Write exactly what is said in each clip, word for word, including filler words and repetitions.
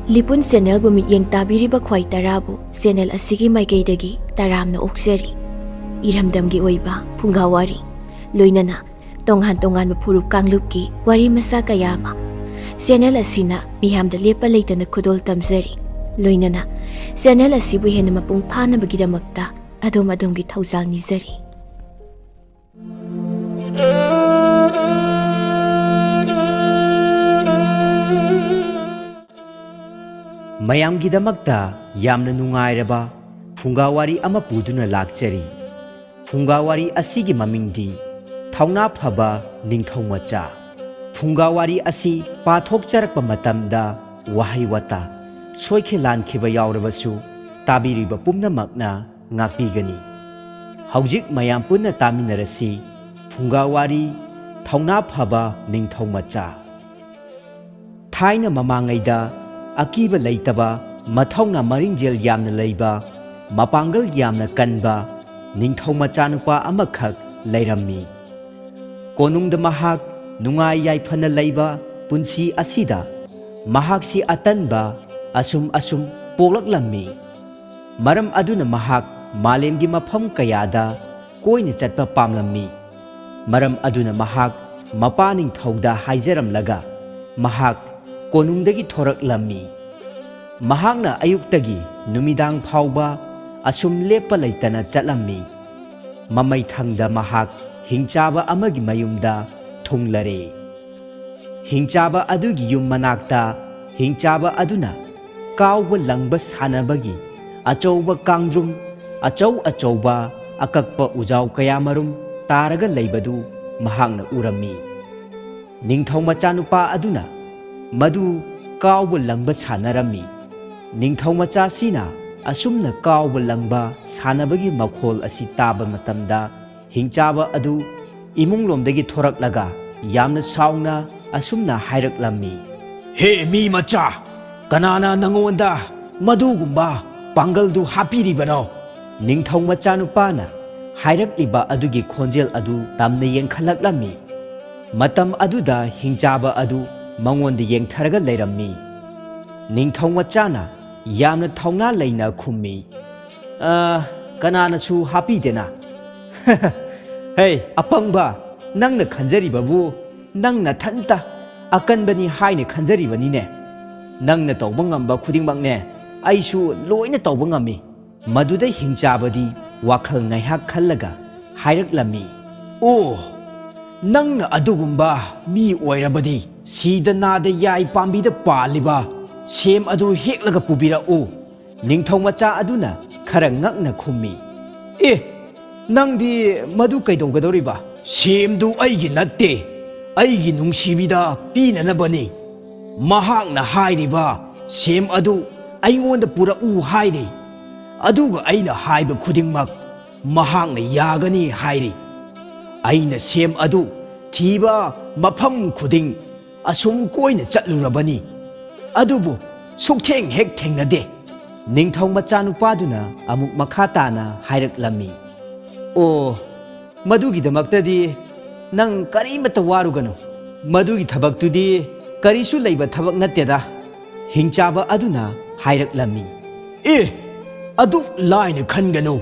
ꯂꯤꯄꯨꯟ ꯆꯦꯅꯦꯜꯕꯨ ꯃꯤꯠꯌꯦꯡ ꯇꯥꯕꯤꯔꯤꯕ ꯈ꯭ꯋꯥꯏ ꯇꯔꯥꯕꯨ ꯆꯦꯅꯦꯜ ꯑꯁꯤꯒꯤ ꯃꯥꯏꯀꯩꯗꯒꯤ ꯇꯔꯥꯝꯅ ꯑꯣꯛꯆꯔꯤ꯫ ꯏꯔꯝꯗꯝꯒꯤ ꯑꯣꯏꯕ ꯐꯨꯡꯒꯥ ꯋꯥꯔꯤ, ꯂꯣꯏꯅꯅ ꯇꯣꯉꯥꯟ ꯇꯣꯉꯥꯟꯕ ꯐꯨꯔꯨꯞ ꯀꯥꯡꯂꯨꯞꯀꯤ ꯋꯥꯔꯤ ꯃꯆꯥ ꯀꯌꯥ ꯑꯃ ꯆꯦꯅꯦꯜ ꯑꯁꯤꯅ ꯃꯤꯌꯥꯝꯗ ꯂꯦꯞꯄ ꯂꯩꯇꯅ ꯈꯨꯗꯣꯜ ꯇꯝꯖꯔꯤ꯫ ꯂꯣꯏꯅꯅ ꯆꯦꯅꯦꯜ ꯑꯁꯤꯕꯨ ꯍꯦꯟꯅ ꯃꯄꯨꯡ ꯐꯥꯅꯕꯒꯤꯗꯃꯛꯇ ꯑꯗꯣꯝ ꯑꯗꯣꯝꯒꯤ ꯊꯧꯖꯥꯜ ꯅꯤꯖꯔꯤ꯫ ꯃꯌꯥꯝꯒꯤꯗꯃꯛꯇ ꯌꯥꯝꯅ ꯅꯨꯡꯉꯥꯏꯔꯕ ꯐꯨꯡꯒꯥ ꯋꯥꯔꯤ ꯑꯃ ꯄꯨꯗꯨꯅ ꯂꯥꯛꯆꯔꯤ꯫ ꯐꯨꯡꯒꯥ ꯋꯥꯔꯤ ꯑꯁꯤꯒꯤ ꯃꯃꯤꯡꯗꯤ ꯊꯧꯅꯥ ꯐꯕ ꯅꯤꯡꯊꯧ ꯃꯆꯥ꯫ ꯐꯨꯡꯒꯥ ꯋꯥꯔꯤ ꯑꯁꯤ ꯄꯥꯊꯣꯛꯆꯔꯛꯄ ꯃꯇꯝꯗ ꯋꯥꯍꯩ ꯋꯥꯇꯥ ꯁꯣꯏꯈꯤ ꯂꯥꯟꯈꯤꯕ ꯌꯥꯎꯔꯕꯁꯨ ꯇꯥꯕꯤꯔꯤꯕ ꯄꯨꯝꯅꯃꯛꯅ ꯉꯥꯛꯄꯤꯒꯅꯤ꯫ ꯍꯧꯖꯤꯛ ꯃꯌꯥꯝ ꯄꯨꯟꯅ ꯇꯥꯃꯤꯟꯅꯔꯁꯤ ꯐꯨꯡꯒꯥ ꯋꯥꯔꯤ ꯊꯧꯅꯥ ꯐꯕ ꯅꯤꯡꯊꯧ ꯃꯆꯥ꯫ ꯊꯥꯏꯅ ꯃꯃꯥꯡꯉꯩꯗ ꯑꯀꯤꯕ ꯂꯩꯇꯕ, ꯃꯊꯧꯅꯥ ꯃꯔꯤꯡꯖꯦꯜ ꯌꯥꯝꯅ ꯂꯩꯕ, ꯃꯄꯥꯡꯒꯜ ꯌꯥꯝꯅ ꯀꯟꯕ ꯅꯤꯡꯊꯧ ꯃꯆꯥꯅꯨꯄꯥ ꯑꯃꯈꯛ ꯂꯩꯔꯝꯃꯤ꯫ ꯀꯣꯅꯨꯡꯗ ꯃꯍꯥꯛ ꯅꯨꯡꯉꯥꯏ ꯌꯥꯏꯐꯅ ꯂꯩꯕ ꯄꯨꯟꯁꯤ ꯑꯁꯤꯗ ꯃꯍꯥꯛꯁꯤ ꯑꯇꯟꯕ ꯑꯁꯨꯝ ꯑꯁꯨꯝ ꯄꯣꯛꯂꯛꯂꯝꯃꯤ꯫ ꯃꯔꯝ ꯑꯗꯨꯅ ꯃꯍꯥꯛ ꯃꯥꯂꯦꯝꯒꯤ ꯃꯐꯝ ꯀꯌꯥꯗ ꯀꯣꯏꯅ ꯆꯠꯄ ꯄꯥꯝꯂꯝꯃꯤ꯫ ꯃꯔꯝ ꯑꯗꯨꯅ ꯃꯍꯥꯛ ꯃꯄꯥ ꯅꯤꯡꯊꯧꯗ ꯍꯥꯏꯖꯔꯝꯂꯒ ꯃꯍꯥꯛ ꯀꯣꯅꯨꯡꯗꯒꯤ ꯊꯣꯔꯛꯂꯝꯃꯤ꯫ ꯃꯍꯥꯛꯅ ꯑꯌꯨꯛꯇꯒꯤ ꯅꯨꯃꯤꯗꯥꯡ ꯐꯥꯎꯕ ꯑꯁꯨꯝ ꯂꯦꯞꯄ ꯂꯩꯇꯅ ꯆꯠꯂꯝꯃꯤ꯫ ꯃꯃꯩꯊꯪꯗ ꯃꯍꯥꯛ ꯍꯤꯡꯆꯥꯕ ꯑꯃꯒꯤ ꯃꯌꯨꯝꯗ ꯊꯨꯡꯂꯔꯦ꯫ ꯍꯤꯡꯆꯥꯕ ꯑꯗꯨꯒꯤ ꯌꯨꯝ ꯃꯅꯥꯛꯇ ꯍꯤꯡꯆꯥꯕ ꯑꯗꯨꯅ ꯀꯥꯎꯕ ꯂꯪꯕ ꯁꯥꯟꯅꯕꯒꯤ ꯑꯆꯧꯕ ꯀꯥꯡꯗ꯭ꯔꯨꯝ, ꯑꯆꯧ ꯑꯆꯧꯕ ꯑꯀꯛꯄ ꯎꯖꯥꯎ ꯀꯌꯥꯃꯔꯨꯝ ꯇꯥꯔꯒ ꯂꯩꯕꯗꯨ ꯃꯍꯥꯛꯅ ꯎꯔꯝꯃꯤ꯫ ꯅꯤꯡꯊꯧ ꯃꯆꯥꯅꯨꯄꯥ ꯑꯗꯨꯅ ꯃꯗꯨ ꯀꯥꯎꯕ ꯂꯪꯕ ꯁꯥꯟꯅꯔꯝꯃꯤ꯫ ꯅꯤꯡꯊꯧ ꯃꯆꯥꯁꯤꯅ ꯑꯁꯨꯝꯅ ꯀꯥꯎꯕ ꯂꯪꯕ ꯁꯥꯟꯅꯕꯒꯤ ꯃꯈꯣꯜ ꯑꯁꯤ ꯇꯥꯕ ꯃꯇꯝꯗ ꯍꯤꯡꯆꯥꯕ ꯑꯗꯨ ꯏꯃꯨꯡꯂꯣꯝꯗꯒꯤ ꯊꯣꯔꯛꯂꯒ ꯌꯥꯝꯅ ꯁꯥꯎꯅ ꯑꯁꯨꯝꯅ ꯍꯥꯏꯔꯛꯂꯝꯃꯤ, "ꯍꯦ ꯃꯤ ꯃꯆꯥ, ꯀꯅꯥꯅ ꯅꯉꯣꯟꯗ ꯃꯗꯨꯒꯨꯝꯕ ꯄꯥꯡꯒꯜꯗꯨ ꯍꯥꯞꯄꯤꯔꯤꯕꯅꯣ?" ꯅꯤꯡꯊꯧ ꯃꯆꯥꯅꯨꯄꯥꯅ ꯍꯥꯏꯔꯛꯂꯤꯕ ꯑꯗꯨꯒꯤ ꯈꯣꯟꯖꯦꯜ ꯑꯗꯨ ꯇꯝꯅ ꯌꯦꯡꯈꯠꯂꯛꯂꯝꯃꯤ꯫ ꯃꯇꯝ ꯑꯗꯨꯗ ꯍꯤꯡꯆꯥꯕ ꯑꯗꯨ ꯃꯉꯣꯟꯗ ꯌꯦꯡꯊꯔꯒ ꯂꯩꯔꯝꯃꯤ꯫ ꯅꯤꯡꯊꯧ ꯃꯆꯥꯅ ꯌꯥꯝꯅ ꯊꯧꯅꯥ ꯂꯩꯅ ꯈꯨꯝꯃꯤ, "ꯑ, ꯀꯅꯥꯅꯁꯨ ꯍꯥꯞꯄꯤꯗꯦꯅ?" "ꯍꯦ, ꯑꯄꯪꯕ, ꯅꯪꯅ ꯈꯟꯖꯔꯤꯕꯕꯨ ꯅꯪ ꯅꯊꯟꯇ ꯑꯀꯟꯕꯅꯤ ꯍꯥꯏꯅ ꯈꯟꯖꯔꯤꯕꯅꯤꯅꯦ꯫ ꯅꯪꯅ ꯇꯧꯕ ꯉꯝꯕ ꯈꯨꯗꯤꯡꯃꯛꯅꯦ ꯑꯩꯁꯨ ꯂꯣꯏꯅ ꯇꯧꯕ ꯉꯝꯃꯤ꯫" ꯃꯗꯨꯗ ꯍꯤꯡꯆꯥꯕꯗꯤ ꯋꯥꯈꯜ ꯉꯥꯏꯍꯥꯛ ꯈꯜꯂꯒ ꯍꯥꯏꯔꯛꯂꯝꯃꯤ, "ꯑꯣ, ꯅꯪꯅ ꯑꯗꯨꯒꯨꯝꯕ ꯃꯤ ꯑꯣꯏꯔꯕꯗꯤ ꯁꯤꯗ ꯅꯥꯗ ꯌꯥꯏ ꯄꯥꯝꯕꯤꯗ ꯄꯥꯜꯂꯤꯕ ꯁꯦꯝ ꯑꯗꯨ ꯍꯦꯛꯂꯒ ꯄꯨꯕꯤꯔꯛꯎ꯫" ꯅꯤꯡꯊꯧ ꯃꯆꯥ ꯑꯗꯨꯅ ꯈꯔ ꯉꯛꯅ ꯈꯨꯝꯃꯤ, "ꯑꯦ, ꯅꯪꯗꯤ ꯃꯗꯨ ꯀꯩꯗꯧꯒꯗꯧꯔꯤꯕ? ꯁꯦꯝꯗꯨ ꯑꯩꯒꯤ ꯅꯠꯇꯦ, ꯑꯩꯒꯤ ꯅꯨꯡꯁꯤꯕꯤꯗ ꯄꯤꯅꯅꯕꯅꯤ꯫ ꯃꯍꯥꯛꯅ ꯍꯥꯏꯔꯤꯕ ꯁꯦꯝ ꯑꯗꯨ ꯑꯩꯉꯣꯟꯗ ꯄꯨꯔꯛꯎ ꯍꯥꯏꯔꯤ, ꯑꯗꯨꯒ ꯑꯩꯅ ꯍꯥꯏꯕ ꯈꯨꯗꯤꯡꯃꯛ ꯃꯍꯥꯛꯅ ꯌꯥꯒꯅꯤ ꯍꯥꯏꯔꯤ꯫ ꯑꯩꯅ ꯁꯦꯝ ꯑꯗꯨ ꯊꯤꯕ ꯃꯐꯝ ꯈꯨꯗꯤꯡ ꯑꯁꯨꯝ ꯀꯣꯏꯅ ꯆꯠꯂꯨꯔꯕꯅꯤ, ꯑꯗꯨꯕꯨ ꯁꯨꯛꯊꯦꯡ ꯍꯦꯛ ꯊꯦꯡꯅꯗꯦ꯫" ꯅꯤꯡꯊꯧ ꯃꯆꯥꯅꯨꯄꯥꯗꯨꯅ ꯑꯃꯨꯛ ꯃꯈꯥ ꯇꯥꯅ ꯍꯥꯏꯔꯛꯂꯝꯃꯤ, "ꯑꯣ, ꯃꯗꯨꯒꯤꯗꯃꯛꯇꯗꯤ ꯅꯪ ꯀꯔꯤꯃꯠꯇ ꯋꯥꯔꯨꯒꯅꯨ꯫ ꯃꯗꯨꯒꯤ ꯊꯕꯛꯇꯨꯗꯤ ꯀꯔꯤꯁꯨ ꯂꯩꯕ ꯊꯕꯛ ꯅꯠꯇꯦꯗ꯫" ꯍꯤꯡꯆꯥꯕ ꯑꯗꯨꯅ ꯍꯥꯏꯔꯛꯂꯝꯃꯤ, "ꯑꯦ, ꯑꯗꯨꯛ ꯂꯥꯏꯅ ꯈꯟꯒꯅꯨ꯫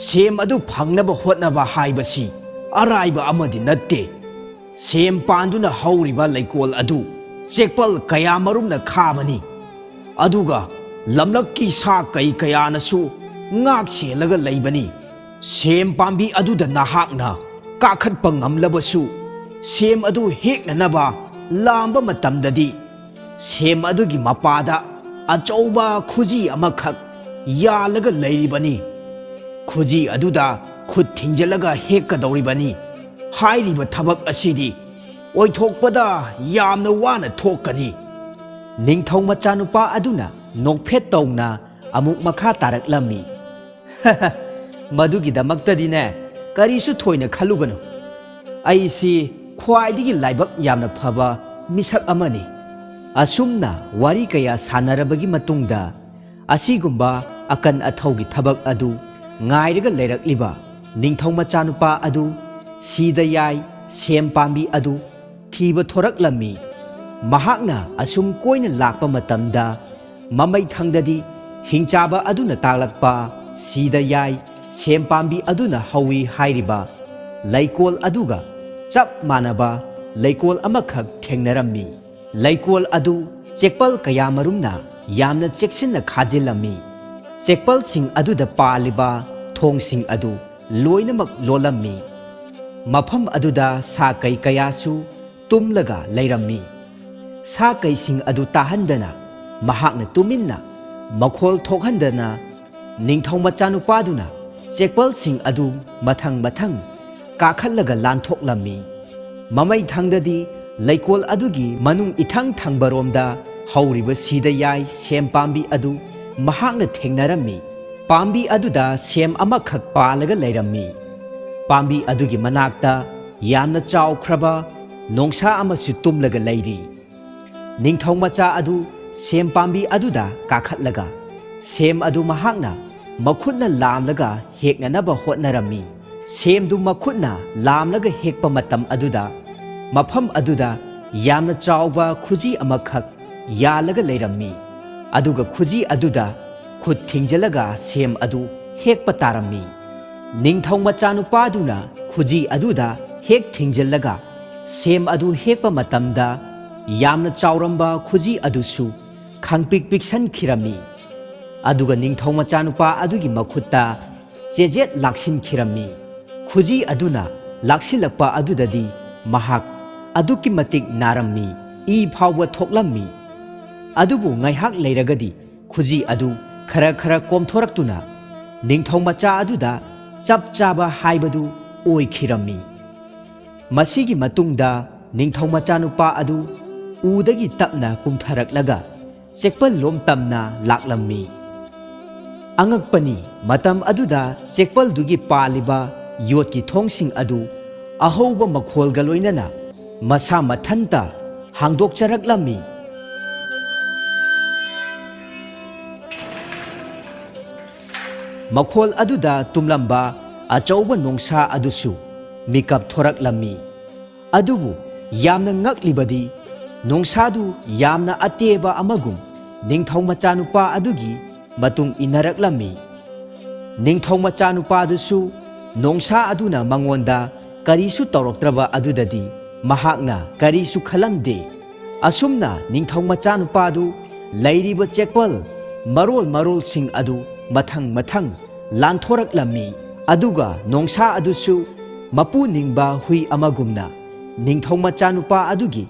ꯁꯦꯝ ꯑꯗꯨ ꯐꯪꯅꯕ ꯍꯣꯠꯅꯕ ꯍꯥꯏꯕꯁꯤ ꯑꯔꯥꯏꯕ ꯑꯃꯗꯤ ꯅꯠꯇꯦ꯫ ꯁꯦꯝ ꯄꯥꯟꯗꯨꯅ ꯍꯧꯔꯤꯕ ꯂꯩꯀꯣꯜ ꯑꯗꯨ ꯆꯦꯛꯄꯜ ꯀꯌꯥ ꯃꯔꯨꯝꯅ ꯈꯥꯕꯅꯤ, ꯑꯗꯨꯒ ꯂꯝꯂꯛꯀꯤ ꯁꯥ ꯀꯩ ꯀꯌꯥꯅꯁꯨ ꯉꯥꯛ ꯁꯦꯜꯂꯒ ꯂꯩꯕꯅꯤ꯫ ꯁꯦꯝ ꯄꯥꯝꯕꯤ ꯑꯗꯨꯗ ꯅꯍꯥꯛꯅ ꯀꯥꯈꯠꯄ ꯉꯝꯂꯕꯁꯨ, ꯁꯦꯝ ꯑꯗꯨ ꯍꯦꯛꯅꯅꯕ ꯂꯥꯝꯕ ꯃꯇꯝꯗꯗꯤ, ꯁꯦꯝ ꯑꯗꯨꯒꯤ ꯃꯄꯥꯗ ꯑꯆꯧꯕ ꯈꯨꯖꯤ ꯑꯃꯈꯛ ꯌꯥꯜꯂꯒ ꯂꯩꯔꯤꯕꯅꯤ꯫ ꯈꯨꯖꯤ ꯑꯗꯨꯗ ꯈꯨꯠ ꯊꯤꯡꯖꯤꯜꯂꯒ ꯍꯦꯛꯀꯗꯧꯔꯤꯕꯅꯤ꯫ ꯍꯥꯏꯔꯤꯕ ꯊꯕꯛ ꯑꯁꯤꯗꯤ ꯑꯣꯏꯊꯣꯛꯄꯗ ꯌꯥꯝꯅ ꯋꯥꯅ ꯊꯣꯛꯀꯅꯤ꯫" ꯅꯤꯡꯊꯧ ꯃꯆꯥꯅꯨꯄꯥ ꯑꯗꯨꯅ ꯅꯣꯛꯐꯦꯠ ꯇꯧꯅ ꯑꯃꯨꯛ ꯃꯈꯥ ꯇꯥꯔꯛꯂꯝꯃꯤ, "ꯃꯗꯨꯒꯤꯗꯃꯛꯇꯗꯤꯅꯦ, ꯀꯔꯤꯁꯨ ꯊꯣꯏꯅ ꯈꯜꯂꯨꯒꯅꯨ꯫ ꯑꯩꯁꯤ ꯈ꯭ꯋꯥꯏꯗꯒꯤ ꯂꯥꯏꯕꯛ ꯌꯥꯝꯅ ꯐꯕ ꯃꯤꯁꯛ ꯑꯃꯅꯤ꯫" ꯑꯁꯨꯝꯅ ꯋꯥꯔꯤ ꯀꯌꯥ ꯁꯥꯟꯅꯔꯕꯒꯤ ꯃꯇꯨꯡꯗ, ꯑꯁꯤꯒꯨꯝꯕ ꯑꯀꯟ ꯑꯊꯧꯒꯤ ꯊꯕꯛ ꯑꯗꯨ ꯉꯥꯏꯔꯒ ꯂꯩꯔꯛꯂꯤꯕ ꯅꯤꯡꯊꯧ ꯃꯆꯥꯅꯨꯄꯥ ꯑꯗꯨ ꯁꯤꯗ ꯌꯥꯏ ꯁꯦꯝ ꯄꯥꯝꯕꯤ ꯑꯗꯨ ꯊꯤꯕ ꯊꯣꯔꯛꯂꯝꯃꯤ꯫ ꯃꯍꯥꯛꯅ ꯑꯁꯨꯝ ꯀꯣꯏꯅ ꯂꯥꯛꯄ ꯃꯇꯝꯗ, ꯃꯃꯩꯊꯪꯗꯗꯤ ꯍꯤꯡꯆꯥꯕ ꯑꯗꯨꯅ ꯇꯥꯛꯂꯛꯄ ꯁꯤꯗ ꯌꯥꯏ ꯁꯦꯝ ꯄꯥꯝꯕꯤ ꯑꯗꯨꯅ ꯍꯧꯏ ꯍꯥꯏꯔꯤꯕ ꯂꯩꯀꯣꯜ ꯑꯗꯨꯒ ꯆꯞ ꯃꯥꯟꯅꯕ ꯂꯩꯀꯣꯜ ꯑꯃꯈꯛ ꯊꯦꯡꯅꯔꯝꯃꯤ꯫ ꯂꯩꯀꯣꯜ ꯑꯗꯨ ꯆꯦꯛꯄꯜ ꯀꯌꯥꯃꯔꯨꯝꯅ ꯌꯥꯝꯅ ꯆꯦꯛꯁꯤꯟꯅ ꯈꯥꯖꯤꯜꯂꯝꯃꯤ꯫ ꯆꯦꯛꯄꯜꯁꯤꯡ ꯑꯗꯨꯗ ꯄꯥꯜꯂꯤꯕ ꯊꯣꯡꯁꯤꯡ ꯑꯗꯨ ꯂꯣꯏꯅꯃꯛ ꯂꯣꯜꯂꯝꯃꯤ꯫ ꯃꯐꯝ ꯑꯗꯨꯗ ꯁꯥ ꯀꯩ ꯀꯌꯥꯁꯨ ꯇꯨꯝꯂꯒ ꯂꯩꯔꯝꯃꯤ꯫ ꯁꯥ ꯀꯩꯁꯤꯡ ꯑꯗꯨ ꯇꯥꯍꯟꯗꯅ ꯃꯍꯥꯛꯅ ꯇꯨꯃꯤꯟꯅ ꯃꯈꯣꯜ ꯊꯣꯛꯍꯟꯗꯅ ꯅꯤꯡꯊꯧ ꯃꯆꯥꯅꯨꯄꯥꯗꯨꯅ ꯆꯦꯛꯄꯜꯁꯤꯡ ꯑꯗꯨ ꯃꯊꯪ ꯃꯊꯪ ꯀꯥꯈꯠꯂꯒ ꯂꯥꯟꯊꯣꯛꯂꯝꯃꯤ꯫ ꯃꯃꯩ ꯊꯪꯗꯗꯤ ꯂꯩꯀꯣꯜ ꯑꯗꯨꯒꯤ ꯃꯅꯨꯡ ꯏꯊꯪ ꯊꯪꯕꯔꯣꯝꯗ ꯍꯧꯔꯤꯕ ꯁꯤꯗ ꯌꯥꯏ ꯁꯦꯝ ꯄꯥꯝꯕꯤ ꯑꯗꯨ ꯃꯍꯥꯛꯅ ꯊꯦꯡꯅꯔꯝꯃꯤ꯫ ꯄꯥꯝꯕꯤ ꯑꯗꯨꯗ ꯁꯦꯝ ꯑꯃꯈꯛ ꯄꯥꯜꯂꯒ ꯂꯩꯔꯝꯃꯤ꯫ ꯄꯥꯝꯕꯤ ꯑꯗꯨꯒꯤ ꯃꯅꯥꯛꯇ ꯌꯥꯝꯅ ꯆꯥꯎꯈ꯭ꯔꯕ ꯅꯣꯡꯁꯥ ꯑꯃꯁꯨ ꯇꯨꯝꯂꯒ ꯂꯩꯔꯤ꯫ ꯅꯤꯡꯊꯧ ꯃꯆꯥ ꯑꯗꯨ ꯁꯦꯝ ꯄꯥꯝꯕꯤ ꯑꯗꯨꯗ ꯀꯥꯈꯠꯂꯒ ꯁꯦꯝ ꯑꯗꯨ ꯃꯍꯥꯛꯅ ꯃꯈꯨꯠꯅ ꯂꯥꯝꯂꯒ ꯍꯦꯛꯅꯅꯕ ꯍꯣꯠꯅꯔꯝꯃꯤ꯫ ꯁꯦꯝꯗꯨ ꯃꯈꯨꯠꯅ ꯂꯥꯝꯂꯒ ꯍꯦꯛꯄ ꯃꯇꯝ ꯑꯗꯨꯗ ꯃꯐꯝ ꯑꯗꯨꯗ ꯌꯥꯝꯅ ꯆꯥꯎꯕ ꯈꯨꯖꯤ ꯑꯃꯈꯛ ꯌꯥꯜꯂꯒ ꯂꯩꯔꯝꯃꯤ꯫ ꯑꯗꯨꯒ ꯈꯨꯖꯤ ꯑꯗꯨꯗ ꯈꯨꯠ ꯊꯤꯡꯖꯤꯜꯂꯒ ꯁꯦꯝ ꯑꯗꯨ ꯍꯦꯛꯄ ꯇꯥꯔꯝꯃꯤ꯫ ꯅꯤꯡꯊꯧ ꯃꯆꯥꯅꯨꯄꯥꯗꯨꯅ ꯈꯨꯖꯤ ꯑꯗꯨꯗ ꯍꯦꯛ ꯊꯤꯡꯖꯤꯜꯂꯒ ꯁꯦꯝ ꯑꯗꯨ ꯍꯦꯛꯄ ꯃꯇꯝꯗ ꯌꯥꯝꯅ ꯆꯥꯎꯔꯝꯕ ꯈꯨꯖꯤ ꯑꯗꯨꯁꯨ ꯈꯪꯄꯤꯛ ꯄꯤꯛꯁꯟꯈꯤꯔꯝꯃꯤ꯫ ꯑꯗꯨꯒ ꯅꯤꯡꯊꯧ ꯃꯆꯥꯅꯨꯄꯥ ꯑꯗꯨꯒꯤ ꯃꯈꯨꯠꯇ ꯆꯦꯖꯦꯠ ꯂꯥꯛꯁꯤꯟꯈꯤꯔꯝꯃꯤ꯫ ꯈꯨꯖꯤ ꯑꯗꯨꯅ ꯂꯥꯛꯁꯤꯜꯂꯛꯄ ꯑꯗꯨꯗꯗꯤ ꯃꯍꯥꯛ ꯑꯗꯨꯛꯀꯤ ꯃꯇꯤꯛ ꯅꯥꯔꯝꯃꯤ, ꯏ ꯐꯥꯎꯕ ꯊꯣꯛꯂꯝꯃꯤ꯫ ꯑꯗꯨꯕꯨ ꯉꯥꯏꯍꯥꯛ ꯂꯩꯔꯒꯗꯤ ꯈꯨꯖꯤ ꯑꯗꯨ ꯈꯔ ꯈꯔ ꯀꯣꯝꯊꯣꯔꯛꯇꯨꯅ ꯅꯤꯡꯊꯧ ꯃꯆꯥ ꯑꯗꯨꯗ ꯆꯞ ꯆꯥꯕ ꯍꯥꯏꯕꯗꯨ ꯑꯣꯏꯈꯤꯔꯝꯃꯤ꯫ ꯃꯁꯤꯒꯤ ꯃꯇꯨꯡꯗ ꯅꯤꯡꯊꯧ ꯃꯆꯥꯅꯨꯄꯥ ꯑꯗꯨ ꯎꯗꯒꯤ ꯇꯞꯅ ꯀꯨꯝꯊꯔꯛꯂꯒ ꯆꯦꯛꯄꯜ ꯂꯣꯝ ꯇꯝꯅ ꯂꯥꯛꯂꯝꯃꯤ꯫ ꯑꯉꯛꯄꯅꯤ, ꯃꯇꯝ ꯑꯗꯨꯗ ꯆꯦꯛꯄꯜꯗꯨꯒꯤ ꯄꯥꯜꯂꯤꯕ ꯌꯣꯠꯀꯤ ꯊꯣꯡꯁꯤꯡ ꯑꯗꯨ ꯑꯍꯧꯕ ꯃꯈꯣꯜꯒ ꯂꯣꯏꯅꯅ ꯃꯁꯥ ꯃꯊꯟꯇ ꯍꯥꯡꯗꯣꯛꯆꯔꯛꯂꯝꯃꯤ꯫ ꯃꯈꯣꯜ ꯑꯗꯨꯗ ꯇꯨꯝꯂꯝꯕ ꯑꯆꯧꯕ ꯅꯣꯡꯁꯥ ꯑꯗꯨꯁꯨ ꯃꯤꯀꯞ ꯊꯣꯔꯛꯂꯝꯃꯤ꯫ ꯑꯗꯨꯕꯨ ꯌꯥꯝꯅ ꯉꯛꯂꯤꯕꯗꯤ, ꯅꯣꯡꯁꯥꯗꯨ ꯌꯥꯝꯅ ꯑꯇꯦꯕ ꯑꯃꯒꯨꯝ ꯅꯤꯡꯊꯧ ꯃꯆꯥꯅꯨꯄꯥ ꯑꯗꯨꯒꯤ ꯃꯇꯨꯡ ꯏꯟꯅꯔꯛꯂꯝꯃꯤ꯫ ꯅꯤꯡꯊꯧ ꯃꯆꯥꯅꯨꯄꯥꯗꯨꯁꯨ ꯅꯣꯡꯁꯥ ꯑꯗꯨꯅ ꯃꯉꯣꯟꯗ ꯀꯔꯤꯁꯨ ꯇꯧꯔꯛꯇ꯭ꯔꯕ ꯑꯗꯨꯗꯗꯤ ꯃꯍꯥꯛꯅ ꯀꯔꯤꯁꯨ ꯈꯜꯂꯝꯗꯦ꯫ ꯑꯁꯨꯝꯅ ꯅꯤꯡꯊꯧ ꯃꯆꯥꯅꯨꯄꯥꯗꯨ ꯂꯩꯔꯤꯕ ꯆꯦꯛꯄꯜ ꯃꯔꯣꯜ ꯃꯔꯣꯜꯁꯤꯡ ꯑꯗꯨ ꯃꯊꯪ ꯃꯊꯪ ꯂꯥꯟꯊꯣꯔꯛꯂꯝꯃꯤ꯫ ꯑꯗꯨꯒ ꯅꯣꯡꯁꯥ ꯑꯗꯨꯁꯨ ꯃꯄꯨ ꯅꯤꯡꯕ ꯍꯨꯏ ꯑꯃꯒꯨꯝꯅ ꯅꯤꯡꯊꯧ ꯃꯆꯥꯅꯨꯄꯥ ꯑꯗꯨꯒꯤ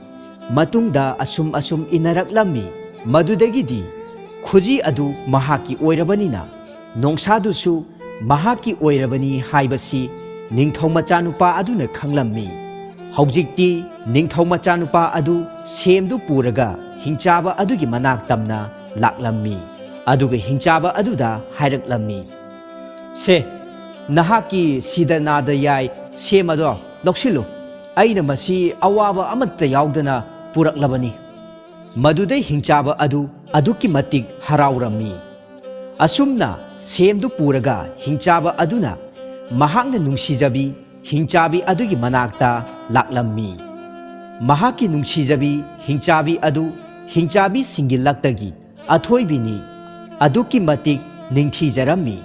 ꯃꯇꯨꯡꯗ ꯑꯁꯨꯝ ꯑꯁꯨꯝ ꯏꯟꯅꯔꯛꯂꯝꯃꯤ꯫ ꯃꯗꯨꯗꯒꯤꯗꯤ ꯈꯨꯖꯤ ꯑꯗꯨ ꯃꯍꯥꯛꯀꯤ ꯑꯣꯏꯔꯕꯅꯤꯅ ꯅꯣꯡꯁꯥꯗꯨꯁꯨ ꯃꯍꯥꯛꯀꯤ ꯑꯣꯏꯔꯕꯅꯤ ꯍꯥꯏꯕꯁꯤ ꯅꯤꯡꯊꯧ ꯃꯆꯥꯅꯨꯄꯥ ꯑꯗꯨꯅ ꯈꯪꯂꯝꯃꯤ꯫ ꯍꯧꯖꯤꯛꯇꯤ ꯅꯤꯡꯊꯧ ꯃꯆꯥꯅꯨꯄꯥ ꯑꯗꯨ ꯁꯦꯝꯗꯨ ꯄꯨꯔꯒ ꯍꯤꯡꯆꯥꯕ ꯑꯗꯨꯒꯤ ꯃꯅꯥꯛ ꯇꯝꯅ ꯂꯥꯛꯂꯝꯃꯤ꯫ ꯑꯗꯨꯒ ꯍꯤꯡꯆꯥꯕ ꯑꯗꯨꯗ ꯍꯥꯏꯔꯛꯂꯝꯃꯤ, "ꯁꯦ, ꯅꯍꯥꯛꯀꯤ ꯁꯤꯗ ꯅꯥꯗ ꯌꯥꯏ ꯁꯦꯝ ꯑꯗꯣ ꯂꯧꯁꯤꯜꯂꯨ꯫ ꯑꯩꯅ ꯃꯁꯤ ꯑꯋꯥꯕ ꯑꯃꯠꯇ ꯌꯥꯎꯗꯅ ꯄꯨꯔꯛꯂꯕꯅꯤ꯫" ꯃꯗꯨꯗꯩ ꯍꯤꯡꯆꯥꯕ ꯑꯗꯨ ꯑꯗꯨꯛꯀꯤ ꯃꯇꯤꯛ ꯍꯔꯥꯎꯔꯝꯃꯤ꯫ ꯑꯁꯨꯝꯅ ꯁꯦꯝꯗꯨ ꯄꯨꯔꯒ ꯍꯤꯡꯆꯥꯕ ꯑꯗꯨꯅ ꯃꯍꯥꯛꯅ ꯅꯨꯡꯁꯤꯖꯕꯤ ꯍꯤꯡꯆꯥꯕꯤ ꯑꯗꯨꯒꯤ ꯃꯅꯥꯛꯇ ꯂꯥꯛꯂꯝꯃꯤ꯫ ꯃꯍꯥꯛꯀꯤ ꯅꯨꯡꯁꯤꯖꯕꯤ ꯍꯤꯡꯆꯥꯕꯤ ꯑꯗꯨ ꯍꯤꯡꯆꯥꯕꯤꯁꯤꯡꯒꯤ ꯂꯛꯇꯒꯤ ꯑꯊꯣꯏꯕꯤꯅꯤ꯫ ꯑꯗꯨꯛꯀꯤ ꯃꯇꯤꯛ ꯅꯤꯡꯊꯤꯖꯔꯝꯃꯤ꯫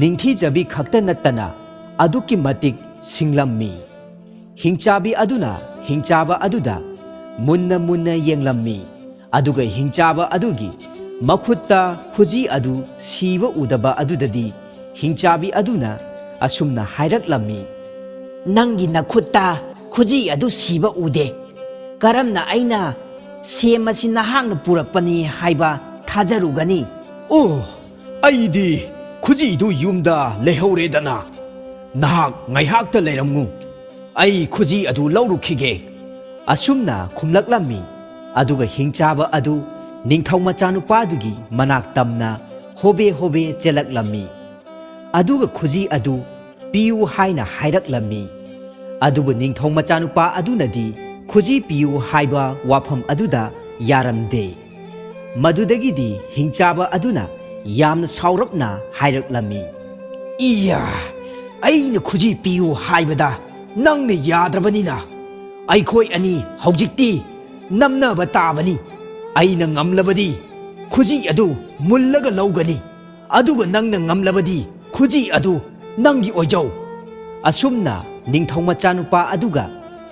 ꯅꯤꯡꯊꯤꯖꯕꯤ ꯈꯛꯇ ꯅꯠꯇꯅ ꯑꯗꯨꯛꯀꯤ ꯃꯇꯤꯛ ꯁꯤꯡꯂꯝꯃꯤ꯫ ꯍꯤꯡꯆꯥꯕꯤ ꯑꯗꯨꯅ ꯍꯤꯡꯆꯥꯕ ꯑꯗꯨꯗ ꯃꯨꯟꯅ ꯃꯨꯟꯅ ꯌꯦꯡꯂꯝꯃꯤ꯫ ꯑꯗꯨꯒ ꯍꯤꯡꯆꯥꯕ ꯑꯗꯨꯒꯤ ꯃꯈꯨꯠꯇ ꯈꯨꯖꯤ ꯑꯗꯨ ꯁꯤꯕ ꯎꯗꯕ ꯑꯗꯨꯗꯗꯤ ꯍꯤꯡꯆꯥꯕꯤ ꯑꯗꯨꯅ ꯑꯁꯨꯝꯅ ꯍꯥꯏꯔꯛꯂꯝꯃꯤ, "ꯅꯪꯒꯤ ꯅꯈꯨꯠꯇ ꯈꯨꯖꯤ ꯑꯗꯨ ꯁꯤꯕ ꯎꯗꯦ꯫ ꯀꯔꯝꯅ ꯑꯩꯅ ꯁꯦꯝ ꯑꯁꯤ ꯅꯍꯥꯛꯅ ꯄꯨꯔꯛꯄꯅꯤ ꯍꯥꯏꯕ ꯊꯥꯖꯔꯨꯒꯅꯤ?" "ꯑꯣ, ꯑꯩꯗꯤ ꯈꯨꯖꯤꯗꯨ ꯌꯨꯝꯗ ꯂꯩꯍꯧꯔꯦꯗꯅ꯫ ꯅꯍꯥꯛ ꯉꯥꯏꯍꯥꯛꯇ ꯂꯩꯔꯝꯃꯨ꯫ ꯑꯩ ꯈꯨꯖꯤ ꯑꯗꯨ ꯂꯧꯔꯨꯈꯤꯒꯦ꯫" ꯑꯁꯨꯝꯅ ꯈꯨꯝꯂꯛꯂꯝꯃꯤ꯫ ꯑꯗꯨꯒ ꯍꯤꯡꯆꯥꯕ ꯑꯗꯨ ꯅꯤꯡꯊꯧ ꯃꯆꯥꯅꯨꯄꯥꯗꯨꯒꯤ ꯃꯅꯥꯛ ꯇꯝꯅ ꯍꯣꯕꯦ ꯍꯣꯕꯦ ꯆꯦꯜꯂꯛꯂꯝꯃꯤ꯫ ꯑꯗꯨꯒ ꯈꯨꯖꯤ ꯑꯗꯨ ꯄꯤꯌꯨ ꯍꯥꯏꯅ ꯍꯥꯏꯔꯛꯂꯝꯃꯤ꯫ ꯑꯗꯨꯕꯨ ꯅꯤꯡꯊꯧ ꯃꯆꯥꯅꯨꯄꯥ ꯑꯗꯨꯅꯗꯤ ꯈꯨꯖꯤ ꯄꯤꯌꯨ ꯍꯥꯏꯕ ꯋꯥꯐꯝ ꯑꯗꯨꯗ ꯌꯥꯔꯝꯗꯦ꯫ ꯃꯗꯨꯗꯒꯤꯗꯤ ꯍꯤꯡꯆꯥꯕ ꯑꯗꯨꯅ ꯌꯥꯝꯅ ꯁꯥꯎꯔꯞꯅ ꯍꯥꯏꯔꯛꯂꯝꯃꯤ, "ꯏꯌꯥ, ꯑꯩꯅ ꯈꯨꯖꯤ ꯄꯤꯌꯨ ꯍꯥꯏꯕꯗ ꯅꯪꯅ ꯌꯥꯗ꯭ꯔꯕꯅꯤꯅ ꯑꯩꯈꯣꯏ ꯑꯅꯤ ꯍꯧꯖꯤꯛꯇꯤ ꯅꯝꯅꯕ ꯇꯥꯕꯅꯤ꯫ ꯑꯩꯅ ꯉꯝꯂꯕꯗꯤ ꯈꯨꯖꯤ ꯑꯗꯨ ꯃꯨꯜꯂꯒ ꯂꯧꯒꯅꯤ, ꯑꯗꯨꯒ ꯅꯪꯅ ꯉꯝꯂꯕꯗꯤ ꯈꯨꯖꯤ ꯑꯗꯨ ꯅꯪꯒꯤ ꯑꯣꯏꯖꯧ꯫ ꯑꯁꯨꯝꯅ ꯅꯤꯡꯊꯧ ꯃꯆꯥꯅꯨꯄꯥ ꯑꯗꯨꯒ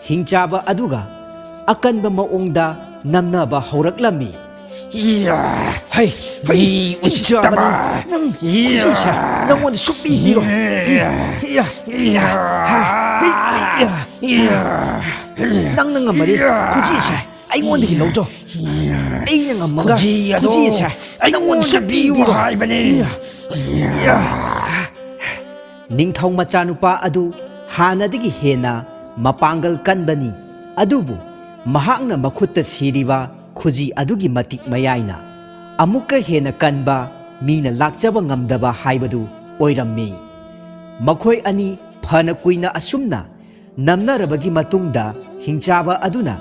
ꯍꯤꯡꯆꯥꯕ ꯑꯗꯨꯒ ꯑꯀꯟꯕ ꯃꯑꯣꯡꯗ ꯅꯝꯅꯕ ꯍꯧꯔꯛꯂꯝꯃꯤ꯫ ꯏꯌꯥ! ꯍꯩ, ꯃꯤ ꯐꯩ, ꯎꯁꯤꯠꯇꯕ! ꯅꯪ ꯏꯌꯥ! ꯈꯨꯖꯤꯁꯦ ꯅꯪꯉꯣꯟꯗ ꯁꯨꯛꯄꯤ ꯄꯤꯔꯣꯏ꯫ ꯏꯌꯥ! ꯏꯌꯥ! ꯏꯌꯥ! ꯍꯩ! ꯏꯌꯥ! ꯏꯌꯥ! ꯅꯪꯅ ꯉꯝꯃꯗꯤ ꯏꯌꯥ! ꯈꯨꯖꯤꯁꯦ ꯑꯩꯉꯣꯟꯗꯒꯤ ꯂꯧꯖꯧ꯫ ꯏꯌꯥ! ꯑꯩꯅ ꯉꯝꯃꯒ ꯈꯨꯖꯤ ꯑꯗꯣ ꯈꯨꯖꯤꯁꯦ ꯑꯩꯉꯣꯟꯗ ꯑꯩꯉꯣꯟꯗ ꯁꯨꯛꯄꯤ ꯄꯤꯌꯨ ꯄꯤꯔꯣꯏ꯫ ꯍꯥꯏꯕꯅꯤ꯫ ꯏꯌꯥ! ꯏꯌꯥ! ꯅꯤꯡꯊꯧ ꯃꯆꯥꯅꯨꯄꯥ ꯑꯗꯨ ꯍꯥꯟꯅꯗꯒꯤ ꯍꯦꯟꯅ ꯃꯄꯥꯡꯒꯜ ꯀꯟꯕꯅꯤ, ꯑꯗꯨꯕꯨ ꯃꯍꯥꯛꯅ ꯃꯈꯨꯠꯇ ꯁꯤꯔꯤꯕ ꯈꯨꯖꯤ ꯑꯗꯨꯒꯤ ꯃꯇꯤꯛ ꯃꯌꯥꯏꯅ ꯑꯃꯨꯛꯀ ꯍꯦꯟꯅ ꯀꯟꯕ ꯃꯤꯅ ꯂꯥꯛꯆꯕ ꯉꯝꯗꯕ ꯍꯥꯏꯕꯗꯨ ꯑꯣꯏꯔꯝꯃꯤ꯫ ꯃꯈꯣꯏ ꯑꯅꯤ ꯐꯅ ꯀꯨꯏꯅ ꯑꯁꯨꯝꯅ ꯅꯝꯅꯔꯕꯒꯤ ꯃꯇꯨꯡꯗ ꯍꯤꯡꯆꯥꯕ ꯑꯗꯨꯅ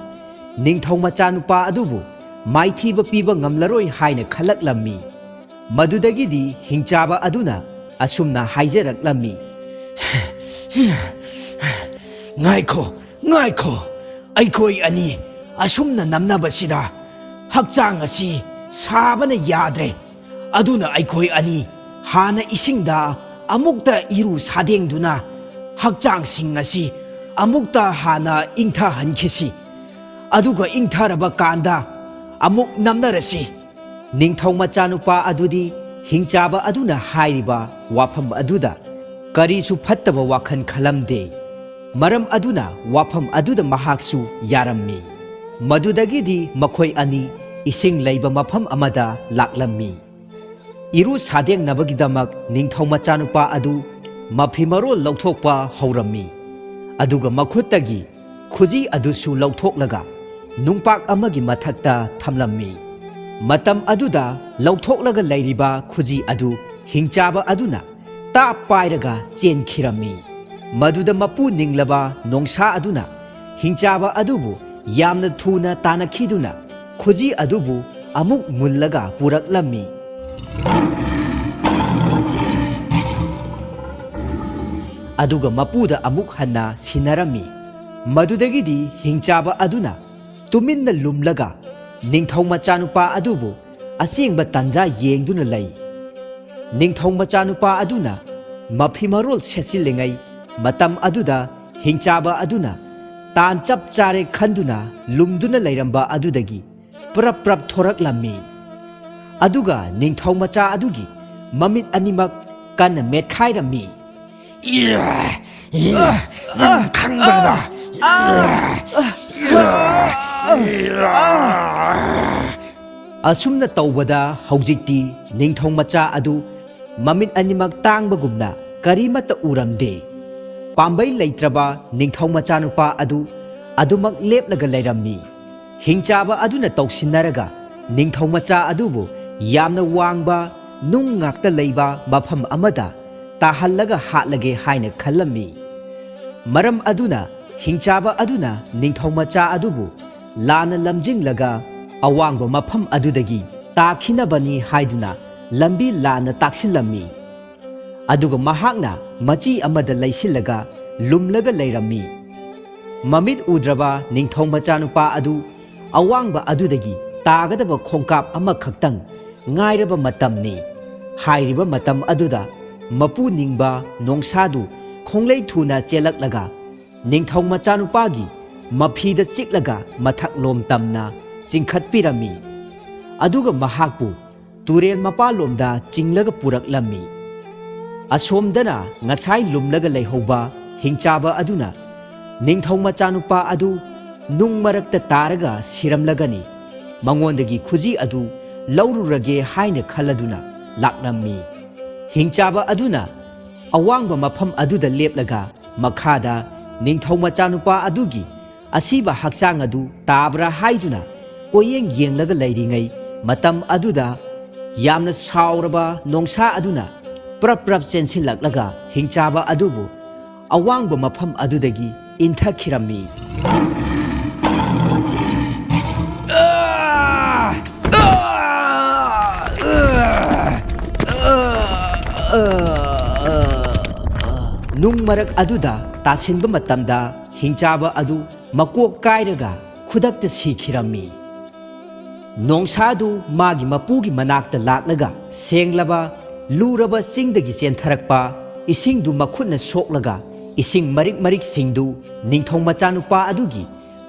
ꯅꯤꯡꯊꯧ ꯃꯆꯥꯅꯨꯄꯥ ꯑꯗꯨꯕꯨ ꯃꯥꯏꯊꯤꯕ ꯄꯤꯕ ꯉꯝꯂꯔꯣꯏ ꯍꯥꯏꯅ ꯈꯜꯂꯛꯂꯝꯃꯤ꯫ ꯃꯗꯨꯗꯒꯤꯗꯤ ꯍꯤꯡꯆꯥꯕ ꯑꯗꯨꯅ ꯑꯁꯨꯝꯅ ꯍꯥꯏꯖꯔꯛꯂꯝꯃꯤ, "ꯉꯥꯏꯈꯣ, ꯉꯥꯏꯈꯣ, ꯑꯩꯈꯣꯏ ꯑꯅꯤ ꯑꯁꯨꯝꯅ ꯅꯝꯅꯕꯁꯤꯗ ꯍꯛꯆꯥꯡ ꯑꯁꯤ ꯁꯥꯕꯅ ꯌꯥꯗ꯭ꯔꯦ꯫ ꯑꯗꯨꯅ ꯑꯩꯈꯣꯏ ꯑꯅꯤ ꯍꯥꯟꯅ ꯏꯁꯤꯡꯗ ꯑꯃꯨꯛꯇ ꯏꯔꯨ ꯁꯥꯗꯦꯡꯗꯨꯅ ꯍꯛꯆꯥꯡꯁꯤꯡ ꯑꯁꯤ ꯑꯃꯨꯛꯇ ꯍꯥꯟꯅ ꯏꯪꯊꯍꯟꯈꯤꯁꯤ꯫ ꯑꯗꯨꯒ ꯏꯪꯊꯔꯕ ꯀꯥꯟꯗ ꯑꯃꯨꯛ ꯅꯝꯅꯔꯁꯤ꯫" ꯅꯤꯡꯊꯧ ꯃꯆꯥꯅꯨꯄꯥ ꯑꯗꯨꯗꯤ ꯍꯤꯡꯆꯥꯕ ꯑꯗꯨꯅ ꯍꯥꯏꯔꯤꯕ ꯋꯥꯐꯝ ꯑꯗꯨꯗ ꯀꯔꯤꯁꯨ ꯐꯠꯇꯕ ꯋꯥꯈꯜ ꯈꯜꯂꯝꯗꯦ꯫ ꯃꯔꯝ ꯑꯗꯨꯅ ꯋꯥꯐꯝ ꯑꯗꯨꯗ ꯃꯍꯥꯛꯁꯨ ꯌꯥꯔꯝꯃꯤ꯫ ꯃꯗꯨꯗꯒꯤꯗꯤ ꯃꯈꯣꯏ ꯑꯅꯤ ꯏꯁꯤꯡ ꯂꯩꯕ ꯃꯐꯝ ꯑꯃꯗ ꯂꯥꯛꯂꯝꯃꯤ꯫ ꯏꯔꯨ ꯁꯥꯗꯦꯡꯅꯕꯒꯤꯗꯃꯛ ꯅꯤꯡꯊꯧ ꯃꯆꯥꯅꯨꯄꯥ ꯑꯗꯨ ꯃꯐꯤ ꯃꯔꯣꯜ ꯂꯧꯊꯣꯛꯄ ꯍꯧꯔꯝꯃꯤ꯫ ꯑꯗꯨꯒ ꯃꯈꯨꯠꯇꯒꯤ ꯈꯨꯖꯤ ꯑꯗꯨꯁꯨ ꯂꯧꯊꯣꯛꯂꯒ ꯅꯨꯡꯄꯥꯛ ꯑꯃꯒꯤ ꯃꯊꯛꯇ ꯊꯝꯂꯝꯃꯤ꯫ ꯃꯇꯝ ꯑꯗꯨꯗ ꯂꯧꯊꯣꯛꯂꯒ ꯂꯩꯔꯤꯕ ꯈꯨꯖꯤ ꯑꯗꯨ ꯍꯤꯡꯆꯥꯕ ꯑꯗꯨꯅ ꯇꯥꯞ ꯄꯥꯏꯔꯒ ꯆꯦꯟꯈꯤꯔꯝꯃꯤ꯫ ꯃꯗꯨꯗ ꯃꯄꯨ ꯅꯤꯡꯂꯕ ꯅꯣꯡꯁꯥ ꯑꯗꯨꯅ ꯍꯤꯡꯆꯥꯕ ꯑꯗꯨꯕꯨ ꯌꯥꯝꯅ ꯊꯨꯅ ꯇꯥꯟꯅꯈꯤꯗꯨꯅ ꯈꯨꯖꯤ ꯑꯗꯨꯕꯨ ꯑꯃꯨꯛ ꯃꯨꯜꯂꯒ ꯄꯨꯔꯛꯂꯝꯃꯤ꯫ ꯑꯗꯨꯒ ꯃꯄꯨꯗ ꯑꯃꯨꯛ ꯍꯟꯅ ꯁꯤꯟꯅꯔꯝꯃꯤ꯫ ꯃꯗꯨꯗꯒꯤꯗꯤ ꯍꯤꯡꯆꯥꯕ ꯑꯗꯨꯅ ꯇꯨꯃꯤꯟꯅ ꯂꯨꯝꯂꯒ ꯅꯤꯡꯊꯧ ꯃꯆꯥꯅꯨꯄꯥ ꯑꯗꯨꯕꯨ ꯑꯁꯦꯡꯕ ꯇꯥꯟꯖꯥ ꯌꯦꯡꯗꯨꯅ ꯂꯩ꯫ ꯅꯤꯡꯊꯧ ꯃꯆꯥꯅꯨꯄꯥ ꯑꯗꯨꯅ ꯃꯐꯤ ꯃꯔꯣꯜ ꯁꯦꯠꯆꯤꯜꯂꯤꯉꯩ ꯃꯇꯝ ꯑꯗꯨꯗ ꯍꯤꯡꯆꯥꯕ ꯑꯗꯨꯅ ꯇꯥꯟ ꯆꯞ ꯆꯥꯔꯦ ꯈꯟꯗꯨꯅ ꯂꯨꯝꯗꯨꯅ ꯂꯩꯔꯝꯕ ꯑꯗꯨꯗꯒꯤ ꯄ꯭ꯔꯞ ꯄ꯭ꯔꯞ ꯊꯣꯔꯛꯂꯝꯃꯤ꯫ ꯑꯗꯨꯒ ꯅꯤꯡꯊꯧ ꯃꯆꯥ ꯑꯗꯨꯒꯤ ꯃꯃꯤꯠ ꯑꯅꯤꯃꯛ ꯀꯟꯅ ꯃꯦꯠꯈꯥꯏꯔꯝꯃꯤ꯫ ꯏꯌꯥ! ꯏꯌꯥ! ꯅꯪ ꯈꯪꯕ꯭ꯔꯥ? ꯏꯌꯥ! ꯏꯌꯥ! ꯏꯌꯥ! ꯑꯁꯨꯝꯅ ꯇꯧꯕꯗ ꯍꯧꯖꯤꯛꯇꯤ ꯅꯤꯡꯊꯧ ꯃꯆꯥ ꯑꯗꯨ ꯃꯃꯤꯠ ꯑꯅꯤꯃꯛ ꯇꯥꯡꯕꯒꯨꯝꯅ ꯀꯔꯤꯃꯠꯇ ꯎꯔꯝꯗꯦ꯫ ꯄꯥꯝꯕꯩ ꯂꯩꯇ꯭ꯔꯕ ꯅꯤꯡꯊꯧ ꯃꯆꯥꯅꯨꯄꯥ ꯑꯗꯨ ꯑꯗꯨꯃꯛ ꯂꯦꯞꯂꯒ ꯂꯩꯔꯝꯃꯤ꯫ ꯍꯤꯡꯆꯥꯕ ꯑꯗꯨꯅ ꯇꯧꯁꯤꯟꯅꯔꯒ ꯅꯤꯡꯊꯧ ꯃꯆꯥ ꯑꯗꯨꯕꯨ ꯌꯥꯝꯅ ꯋꯥꯡꯕ ꯅꯨꯡ ꯉꯥꯛꯇ ꯂꯩꯕ ꯃꯐꯝ ꯑꯃꯗ ꯇꯥꯍꯜꯂꯒ ꯍꯥꯠꯂꯒꯦ ꯍꯥꯏꯅ ꯈꯜꯂꯝꯃꯤ꯫ ꯃꯔꯝ ꯑꯗꯨꯅ ꯍꯤꯡꯆꯥꯕ ꯑꯗꯨꯅ ꯅꯤꯡꯊꯧ ꯃꯆꯥ ꯑꯗꯨꯕꯨ ꯂꯥꯟꯅ ꯂꯝꯖꯤꯡꯂꯒ ꯑꯋꯥꯡꯕ ꯃꯐꯝ ꯑꯗꯨꯗꯒꯤ ꯇꯥꯈꯤꯅꯕꯅꯤ ꯍꯥꯏꯗꯨꯅ ꯂꯝꯕꯤ ꯂꯥꯟꯅ ꯇꯥꯛꯁꯤꯜꯂꯝꯃꯤ꯫ ꯑꯗꯨꯒ ꯃꯍꯥꯛꯅ ꯃꯆꯤ ꯑꯃꯗ ꯂꯩꯁꯤꯜꯂꯒ ꯂꯨꯝꯂꯒ ꯂꯩꯔꯝꯃꯤ꯫ ꯃꯃꯤꯠ ꯎꯗ꯭ꯔꯕ ꯅꯤꯡꯊꯧ ꯃꯆꯥꯅꯨꯄꯥ ꯑꯗꯨ ꯑꯋꯥꯡꯕ ꯑꯗꯨꯗꯒꯤ ꯇꯥꯒꯗꯕ ꯈꯣꯡꯀꯥꯞ ꯑꯃꯈꯛꯇꯪ ꯉꯥꯏꯔꯕ ꯃꯇꯝꯅꯤ꯫ ꯍꯥꯏꯔꯤꯕ ꯃꯇꯝ ꯑꯗꯨꯗ ꯃꯄꯨ ꯅꯤꯡꯕ ꯅꯣꯡꯁꯥꯗꯨ ꯈꯣꯡꯂꯩ ꯊꯨꯅ ꯆꯦꯜꯂꯛꯂꯒ ꯅꯤꯡꯊꯧ ꯃꯆꯥꯅꯨꯄꯥꯒꯤ ꯃꯐꯤꯗ ꯆꯤꯛꯂꯒ ꯃꯊꯛꯂꯣꯝ ꯇꯝꯅ ꯆꯤꯡꯈꯠꯄꯤꯔꯝꯃꯤ꯫ ꯑꯗꯨꯒ ꯃꯍꯥꯛꯄꯨ ꯇꯨꯔꯦꯜ ꯃꯄꯥꯜꯂꯣꯝꯗ ꯆꯤꯡꯂꯒ ꯄꯨꯔꯛꯂꯝꯃꯤ꯫ ꯑꯁꯣꯝꯗꯅ ꯉꯁꯥꯏ ꯂꯨꯝꯂꯒ ꯂꯩꯍꯧꯕ ꯍꯤꯡꯆꯥꯕ ꯑꯗꯨꯅ ꯅꯤꯡꯊꯧ ꯃꯆꯥꯅꯨꯄꯥ ꯑꯗꯨ ꯅꯨꯡ ꯃꯔꯛꯇ ꯇꯥꯔꯒ ꯁꯤꯔꯝꯂꯒꯅꯤ, ꯃꯉꯣꯟꯗꯒꯤ ꯈꯨꯖꯤ ꯑꯗꯨ ꯂꯧꯔꯨꯔꯒꯦ ꯍꯥꯏꯅ ꯈꯜꯂꯗꯨꯅ ꯂꯥꯛꯂꯝꯃꯤ꯫ ꯍꯤꯡꯆꯥꯕ ꯑꯗꯨꯅ ꯑꯋꯥꯡꯕ ꯃꯐꯝ ꯑꯗꯨꯗ ꯂꯦꯞꯂꯒ ꯃꯈꯥꯗ ꯅꯤꯡꯊꯧ ꯃꯆꯥꯅꯨꯄꯥ ꯑꯗꯨꯒꯤ ꯑꯁꯤꯕ ꯍꯛꯆꯥꯡ ꯑꯗꯨ ꯇꯥꯕ꯭ꯔꯥ ꯍꯥꯏꯗꯨꯅ ꯀꯣꯏꯌꯦꯡ ꯌꯦꯡꯂꯒ ꯂꯩꯔꯤꯉꯩ ꯃꯇꯝ ꯑꯗꯨꯗ ꯌꯥꯝꯅ ꯁꯥꯎꯔꯕ ꯅꯣꯡꯁꯥ ꯑꯗꯨꯅ ꯄ꯭ꯔꯞ ꯄ꯭ꯔꯞ ꯆꯦꯟꯁꯤꯜꯂꯛꯂꯒ ꯍꯤꯡꯆꯥꯕ ꯑꯗꯨꯕꯨ ꯑꯋꯥꯡꯕ ꯃꯐꯝ ꯑꯗꯨꯗꯒꯤ ꯏꯟꯊꯈꯤꯔꯝꯃꯤ꯫ ꯅꯨꯡ ꯃꯔꯛ ꯑꯗꯨꯗ ꯇꯥꯁꯤꯟꯕ ꯃꯇꯝꯗ ꯍꯤꯡꯆꯥꯕ ꯑꯗꯨ ꯃꯀꯣꯛ ꯀꯥꯏꯔꯒ ꯈꯨꯗꯛꯇ ꯁꯤꯈꯤꯔꯝꯃꯤ꯫ ꯅꯣꯡꯁꯥꯗꯨ ꯃꯥꯒꯤ ꯃꯄꯨꯒꯤ ꯃꯅꯥꯛꯇ ꯂꯥꯛꯂꯒ ꯁꯦꯡꯂꯕ, ꯂꯨꯔꯕ ꯆꯤꯡꯗꯒꯤ ꯆꯦꯟꯊꯔꯛꯄ ꯏꯁꯤꯡꯗꯨ ꯃꯈꯨꯠꯅ ꯁꯣꯛꯂꯒ ꯏꯁꯤꯡ ꯃꯔꯤꯛ ꯃꯔꯤꯛꯁꯤꯡꯗꯨ ꯅꯤꯡꯊꯧ ꯃꯆꯥꯅꯨꯄꯥ ꯑꯗꯨꯒꯤ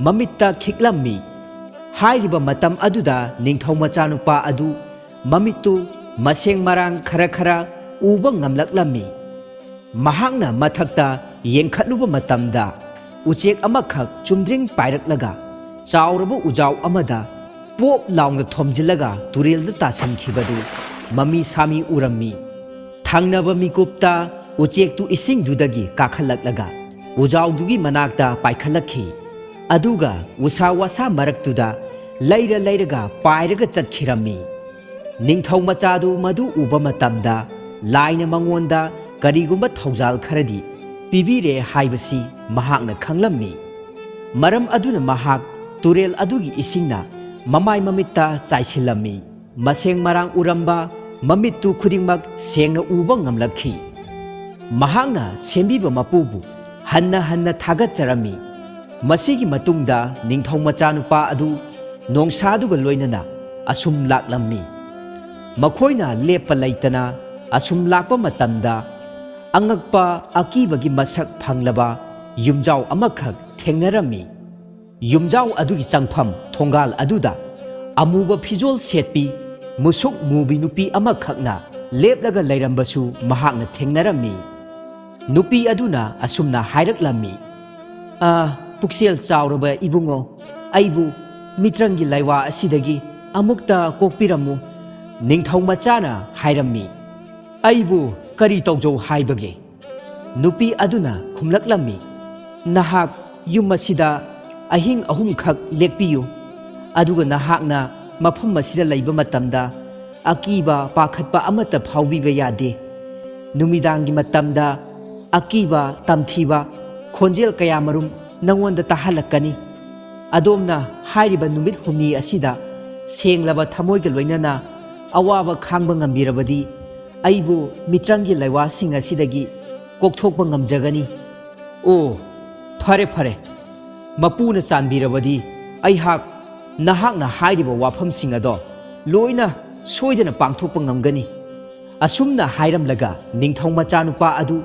ꯃꯃꯤꯠꯇ ꯈꯤꯛꯂꯝꯃꯤ꯫ ꯍꯥꯏꯔꯤꯕ ꯃꯇꯝ ꯑꯗꯨꯗ ꯅꯤꯡꯊꯧ ꯃꯆꯥꯅꯨꯄꯥ ꯑꯗꯨ ꯃꯃꯤꯠꯇꯨ ꯃꯁꯦꯡ ꯃꯔꯥꯡ ꯈꯔ ꯈꯔ ꯎꯕ ꯉꯝꯂꯛꯂꯝꯃꯤ꯫ ꯃꯍꯥꯛꯅ ꯃꯊꯛꯇ ꯌꯦꯡꯈꯠꯂꯨꯕ ꯃꯇꯝꯗ ꯎꯆꯦꯛ ꯑꯃꯈꯛ ꯆꯨꯝꯗ꯭ꯔꯤꯡ ꯄꯥꯏꯔꯛꯂꯒ ꯆꯥꯎꯔꯕ ꯎꯖꯥꯎ ꯑꯃꯗ ꯄꯣꯞ ꯂꯥꯎꯅ ꯊꯣꯝꯖꯤꯜꯂꯒ ꯇꯨꯔꯦꯜꯗ ꯇꯥꯁꯤꯟꯈꯤꯕꯗꯨ ꯃꯃꯤ ꯁꯥꯃꯤ ꯎꯔꯝꯃꯤ꯫ ꯊꯪꯅꯕ ꯃꯤꯀꯨꯞꯇ ꯎꯆꯦꯛꯇꯨ ꯏꯁꯤꯡꯗꯨꯗꯒꯤ ꯀꯥꯈꯠꯂꯛꯂꯒ ꯎꯖꯥꯎꯗꯨꯒꯤ ꯃꯅꯥꯛꯇ ꯄꯥꯏꯈꯠꯂꯛꯈꯤ꯫ ꯑꯗꯨꯒ ꯎꯁꯥ ꯋꯥꯁꯥ ꯃꯔꯛꯇꯨꯗ ꯂꯩꯔ ꯂꯩꯔꯒ ꯄꯥꯏꯔꯒ ꯆꯠꯈꯤꯔꯝꯃꯤ꯫ ꯅꯤꯡꯊꯧ ꯃꯆꯥꯗꯨ ꯃꯗꯨ ꯎꯕ ꯃꯇꯝꯗ ꯂꯥꯏꯅ ꯃꯉꯣꯟꯗ ꯀꯔꯤꯒꯨꯝꯕ ꯊꯧꯖꯥꯜ ꯈꯔꯗꯤ ꯄꯤꯕꯤꯔꯦ ꯍꯥꯏꯕꯁꯤ ꯃꯍꯥꯛꯅ ꯈꯪꯂꯝꯃꯤ꯫ ꯃꯔꯝ ꯑꯗꯨꯅ ꯃꯍꯥꯛ ꯇꯨꯔꯦꯜ ꯑꯗꯨꯒꯤ ꯏꯁꯤꯡꯅ ꯃꯃꯥꯏ ꯃꯃꯤꯠꯇ ꯆꯥꯏꯁꯤꯜꯂꯝꯃꯤ꯫ ꯃꯁꯦꯡ ꯃꯔꯥꯡ ꯎꯔꯝꯕ ꯃꯃꯤꯠꯇꯨ ꯈꯨꯗꯤꯡꯃꯛ ꯁꯦꯡꯅ ꯎꯕ ꯉꯝꯂꯛꯈꯤ꯫ ꯃꯍꯥꯛꯅ ꯁꯦꯝꯕꯤꯕ ꯃꯄꯨꯕꯨ ꯍꯟꯅ ꯍꯟꯅ ꯊꯥꯒꯠꯆꯔꯝꯃꯤ꯫ ꯃꯁꯤꯒꯤ ꯃꯇꯨꯡꯗ ꯅꯤꯡꯊꯧ ꯃꯆꯥꯅꯨꯄꯥ ꯑꯗꯨ ꯅꯣꯡꯁꯥꯗꯨꯒ ꯂꯣꯏꯅꯅ ꯑꯁꯨꯝ ꯂꯥꯛꯂꯝꯃꯤ꯫ ꯃꯈꯣꯏꯅ ꯂꯦꯞꯄ ꯂꯩꯇꯅ ꯑꯁꯨꯝ ꯂꯥꯛꯄ ꯃꯇꯝꯗ ꯑꯉꯛꯄ ꯑꯀꯤꯕꯒꯤ ꯃꯁꯛ ꯐꯪꯂꯕ ꯌꯨꯝꯖꯥꯎ ꯑꯃꯈꯛ ꯊꯦꯡꯅꯔꯝꯃꯤ꯫ ꯌꯨꯝꯖꯥꯎ ꯑꯗꯨꯒꯤ ꯆꯪꯐꯝ ꯊꯣꯡꯒꯥꯜ ꯑꯗꯨꯗ ꯑꯃꯨꯕ ꯐꯤꯖꯣꯜ ꯁꯦꯠꯄꯤ, ꯃꯨꯁꯨꯛ ꯃꯨꯕꯤ ꯅꯨꯄꯤ ꯑꯃꯈꯛꯅ ꯂꯦꯞꯂꯒ ꯂꯩꯔꯝꯕꯁꯨ ꯃꯍꯥꯛꯅ ꯊꯦꯡꯅꯔꯝꯃꯤ꯫ ꯅꯨꯄꯤ ꯑꯗꯨꯅ ꯑꯁꯨꯝꯅ ꯍꯥꯏꯔꯛꯂꯝꯃꯤ, "ꯑꯥ, ꯄꯨꯛꯆꯦꯜ ꯆꯥꯎꯔꯕ ꯏꯕꯨꯡꯉꯣ, ꯑꯩꯕꯨ ꯃꯤꯇ꯭ꯔꯪꯒꯤ ꯂꯩꯋꯥ ꯑꯁꯤꯗꯒꯤ ꯑꯃꯨꯛꯇ ꯀꯣꯛꯄꯤꯔꯝꯃꯨ꯫" ꯅꯤꯡꯊꯧ ꯃꯆꯥꯅ ꯍꯥꯏꯔꯝꯃꯤ, "ꯑꯩꯕꯨ ꯀꯔꯤ ꯇꯧꯖꯧ ꯍꯥꯏꯕꯒꯦ?" ꯅꯨꯄꯤ ꯑꯗꯨꯅ ꯈꯨꯝꯂꯛꯂꯝꯃꯤ, "ꯅꯍꯥꯛ ꯌꯨꯝ ꯑꯁꯤꯗ ꯑꯍꯤꯡ ꯑꯍꯨꯝꯈꯛ ꯂꯦꯛꯄꯤꯌꯨ꯫ ꯑꯗꯨꯒ ꯅꯍꯥꯛꯅ ꯃꯐꯝ ꯑꯁꯤꯗ ꯂꯩꯕ ꯃꯇꯝꯗ ꯑꯀꯤꯕ ꯄꯥꯈꯠꯄ ꯑꯃꯠꯇ ꯐꯥꯎꯕꯤꯕ ꯌꯥꯗꯦ꯫ ꯅꯨꯃꯤꯗꯥꯡꯒꯤ ꯃꯇꯝꯗ ꯑꯀꯤꯕ ꯇꯝꯊꯤꯕ ꯈꯣꯟꯖꯦꯜ ꯀꯌꯥꯃꯔꯨꯝ ꯅꯉꯣꯟꯗ ꯇꯥꯍꯜꯂꯛꯀꯅꯤ꯫ ꯑꯗꯣꯝꯅ ꯍꯥꯏꯔꯤꯕ ꯅꯨꯃꯤꯠ ꯍꯨꯝꯅꯤ ꯑꯁꯤꯗ ꯁꯦꯡꯂꯕ ꯊꯃꯣꯏꯒ ꯂꯣꯏꯅꯅ ꯑꯋꯥꯕ ꯈꯥꯡꯕ ꯉꯝꯕꯤꯔꯕꯗꯤ ꯑꯩꯕꯨ ꯃꯤꯇ꯭ꯔꯪꯒꯤ ꯂꯩꯋꯥꯁꯤꯡ ꯑꯁꯤꯗꯒꯤ ꯀꯣꯛꯊꯣꯛꯄ ꯉꯝꯖꯒꯅꯤ꯫" "ꯑꯣ, ꯐꯔꯦ, ꯐꯔꯦ꯫ ꯃꯄꯨꯅ ꯆꯥꯟꯕꯤꯔꯕꯗꯤ ꯑꯩꯍꯥꯛ ꯅꯍꯥꯛꯅ ꯍꯥꯏꯔꯤꯕ ꯋꯥꯐꯝꯁꯤꯡ ꯑꯗꯣ ꯂꯣꯏꯅ ꯁꯣꯏꯗꯅ ꯄꯥꯡꯊꯣꯛꯄ ꯉꯝꯒꯅꯤ꯫ ꯑꯁꯨꯝꯅ ꯍꯥꯏꯔꯝꯂꯒ ꯅꯤꯡꯊꯧ ꯃꯆꯥꯅꯨꯄꯥ ꯑꯗꯨ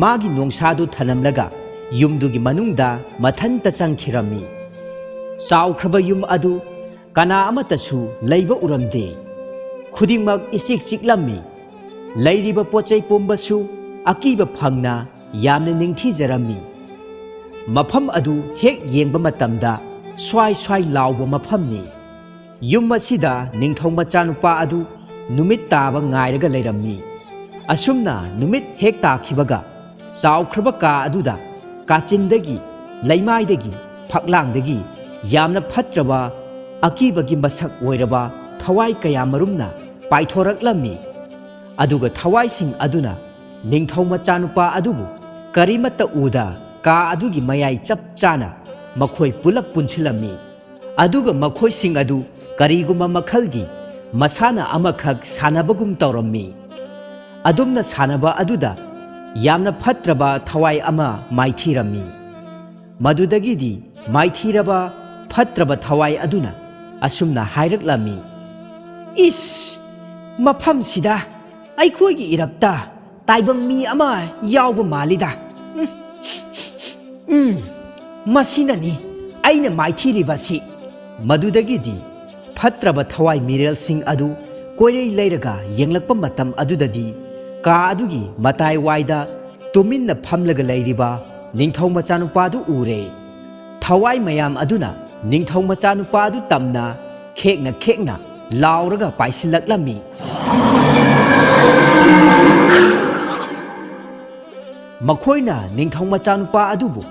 ꯃꯥꯒꯤ ꯅꯣꯡꯁꯥꯗꯨ ꯊꯅꯝꯂꯒ ꯌꯨꯝꯗꯨꯒꯤ ꯃꯅꯨꯡꯗ ꯃꯊꯟꯇ ꯆꯪꯈꯤꯔꯝꯃꯤ꯫ ꯆꯥꯎꯈ꯭ꯔꯕ ꯌꯨꯝ ꯑꯗꯨ ꯀꯅꯥ ꯑꯃꯠꯇꯁꯨ ꯂꯩꯕ ꯎꯔꯝꯗꯦ꯫ ꯈꯨꯗꯤꯡꯃꯛ ꯏꯆꯤꯛ ꯆꯤꯛꯂꯝꯃꯤ꯫ ꯂꯩꯔꯤꯕ ꯄꯣꯠ ꯆꯩ ꯄꯨꯝꯕꯁꯨ ꯑꯀꯤꯕ ꯐꯪꯅ ꯌꯥꯝꯅ ꯅꯤꯡꯊꯤꯖꯔꯝꯃꯤ꯫ ꯃꯐꯝ ꯑꯗꯨ ꯍꯦꯛ ꯌꯦꯡꯕ ꯃꯇꯝꯗ ꯁ꯭ꯋꯥꯏ ꯁ꯭ꯋꯥꯏ ꯂꯥꯎꯕ ꯃꯐꯝꯅꯤ꯫ ꯌꯨꯝ ꯑꯁꯤꯗ ꯅꯤꯡꯊꯧ ꯃꯆꯥꯅꯨꯄꯥ ꯑꯗꯨ ꯅꯨꯃꯤꯠ ꯇꯥꯕ ꯉꯥꯏꯔꯒ ꯂꯩꯔꯝꯃꯤ꯫ ꯑꯁꯨꯝꯅ ꯅꯨꯃꯤꯠ ꯍꯦꯛ ꯇꯥꯈꯤꯕꯒ ꯆꯥꯎꯈ꯭ꯔꯕ ꯀꯥ ꯑꯗꯨꯗ ꯀꯥꯆꯤꯟꯗꯒꯤ, ꯂꯩꯃꯥꯏꯗꯒꯤ, ꯐꯛꯂꯥꯡꯗꯒꯤ ꯌꯥꯝꯅ ꯐꯠꯇ꯭ꯔꯕ, ꯑꯀꯤꯕꯒꯤ ꯃꯁꯛ ꯑꯣꯏꯔꯕ ꯊꯋꯥꯏ ꯀꯌꯥ ꯃꯔꯨꯝꯅ ꯄꯥꯏꯊꯣꯔꯛꯂꯝꯃꯤ꯫ ꯑꯗꯨꯒ ꯊꯋꯥꯏꯁꯤꯡ ꯑꯗꯨꯅ ꯅꯤꯡꯊꯧ ꯃꯆꯥꯅꯨꯄꯥ ꯑꯗꯨꯕꯨ ꯀꯔꯤꯃꯠꯇ ꯎꯗ ꯀꯥ ꯑꯗꯨꯒꯤ ꯃꯌꯥꯏ ꯆꯞ ꯆꯥꯅ ꯃꯈꯣꯏ ꯄꯨꯂꯞ ꯄꯨꯟꯁꯤꯜꯂꯝꯃꯤ꯫ ꯑꯗꯨꯒ ꯃꯈꯣꯏꯁꯤꯡ ꯑꯗꯨ ꯀꯔꯤꯒꯨꯝꯕ ꯃꯈꯜꯒꯤ ꯃꯁꯥꯟꯅ ꯑꯃꯈꯛ ꯁꯥꯟꯅꯕꯒꯨꯝ ꯇꯧꯔꯝꯃꯤ꯫ ꯑꯗꯨꯝꯅ ꯁꯥꯟꯅꯕ ꯑꯗꯨꯗ ꯌꯥꯝꯅ ꯐꯠꯇ꯭ꯔꯕ ꯊꯋꯥꯏ ꯑꯃ ꯃꯥꯏꯊꯤꯔꯝꯃꯤ꯫ ꯃꯗꯨꯗꯒꯤꯗꯤ ꯃꯥꯏꯊꯤꯔꯕ ꯐꯠꯇ꯭ꯔꯕ ꯊꯋꯥꯏ ꯑꯗꯨꯅ ꯑꯁꯨꯝꯅ ꯍꯥꯏꯔꯛꯂꯝꯃꯤ, "ꯏꯁ! ꯃꯐꯝꯁꯤꯗ ꯑꯩꯈꯣꯏꯒꯤ ꯏꯔꯛꯇ ꯇꯥꯏꯕꯪ ꯃꯤ ꯑꯃ ꯌꯥꯎꯕ ꯃꯥꯜꯂꯤꯗ꯫ ꯎꯝ, ꯎꯝ, ꯃꯁꯤꯅꯅꯤ ꯑꯩꯅ ꯃꯥꯏꯊꯤꯔꯤꯕꯁꯤ꯫" ꯃꯗꯨꯗꯒꯤꯗꯤ ꯐꯠꯇ꯭ꯔꯕ ꯊꯋꯥꯏ ꯃꯤꯔꯦꯜꯁꯤꯡ ꯑꯗꯨ ꯀꯣꯏꯔꯩ ꯂꯩꯔꯒ ꯌꯦꯡꯂꯛꯄ ꯃꯇꯝ ꯑꯗꯨꯗꯗꯤ ꯀꯥ ꯑꯗꯨꯒꯤ ꯃꯇꯥꯏ ꯋꯥꯏꯗ ꯇꯨꯃꯤꯟꯅ ꯐꯝꯂꯒ ꯂꯩꯔꯤꯕ ꯅꯤꯡꯊꯧ ꯃꯆꯥꯅꯨꯄꯥꯗꯨ ꯎꯔꯦ꯫ ꯊꯋꯥꯏ ꯃꯌꯥꯝ ꯑꯗꯨꯅ ꯅꯤꯡꯊꯧ ꯃꯆꯥꯅꯨꯄꯥꯗꯨ ꯇꯝꯅ ꯈꯦꯛꯅ ꯈꯦꯛꯅ ꯂꯥꯎꯔꯒ ꯄꯥꯏꯁꯤꯜꯂꯛꯂꯝꯃꯤ꯫ ꯃꯈꯣꯏꯅ ꯅꯤꯡꯊꯧ ꯃꯆꯥꯅꯨꯄꯥ ꯑꯗꯨꯕꯨ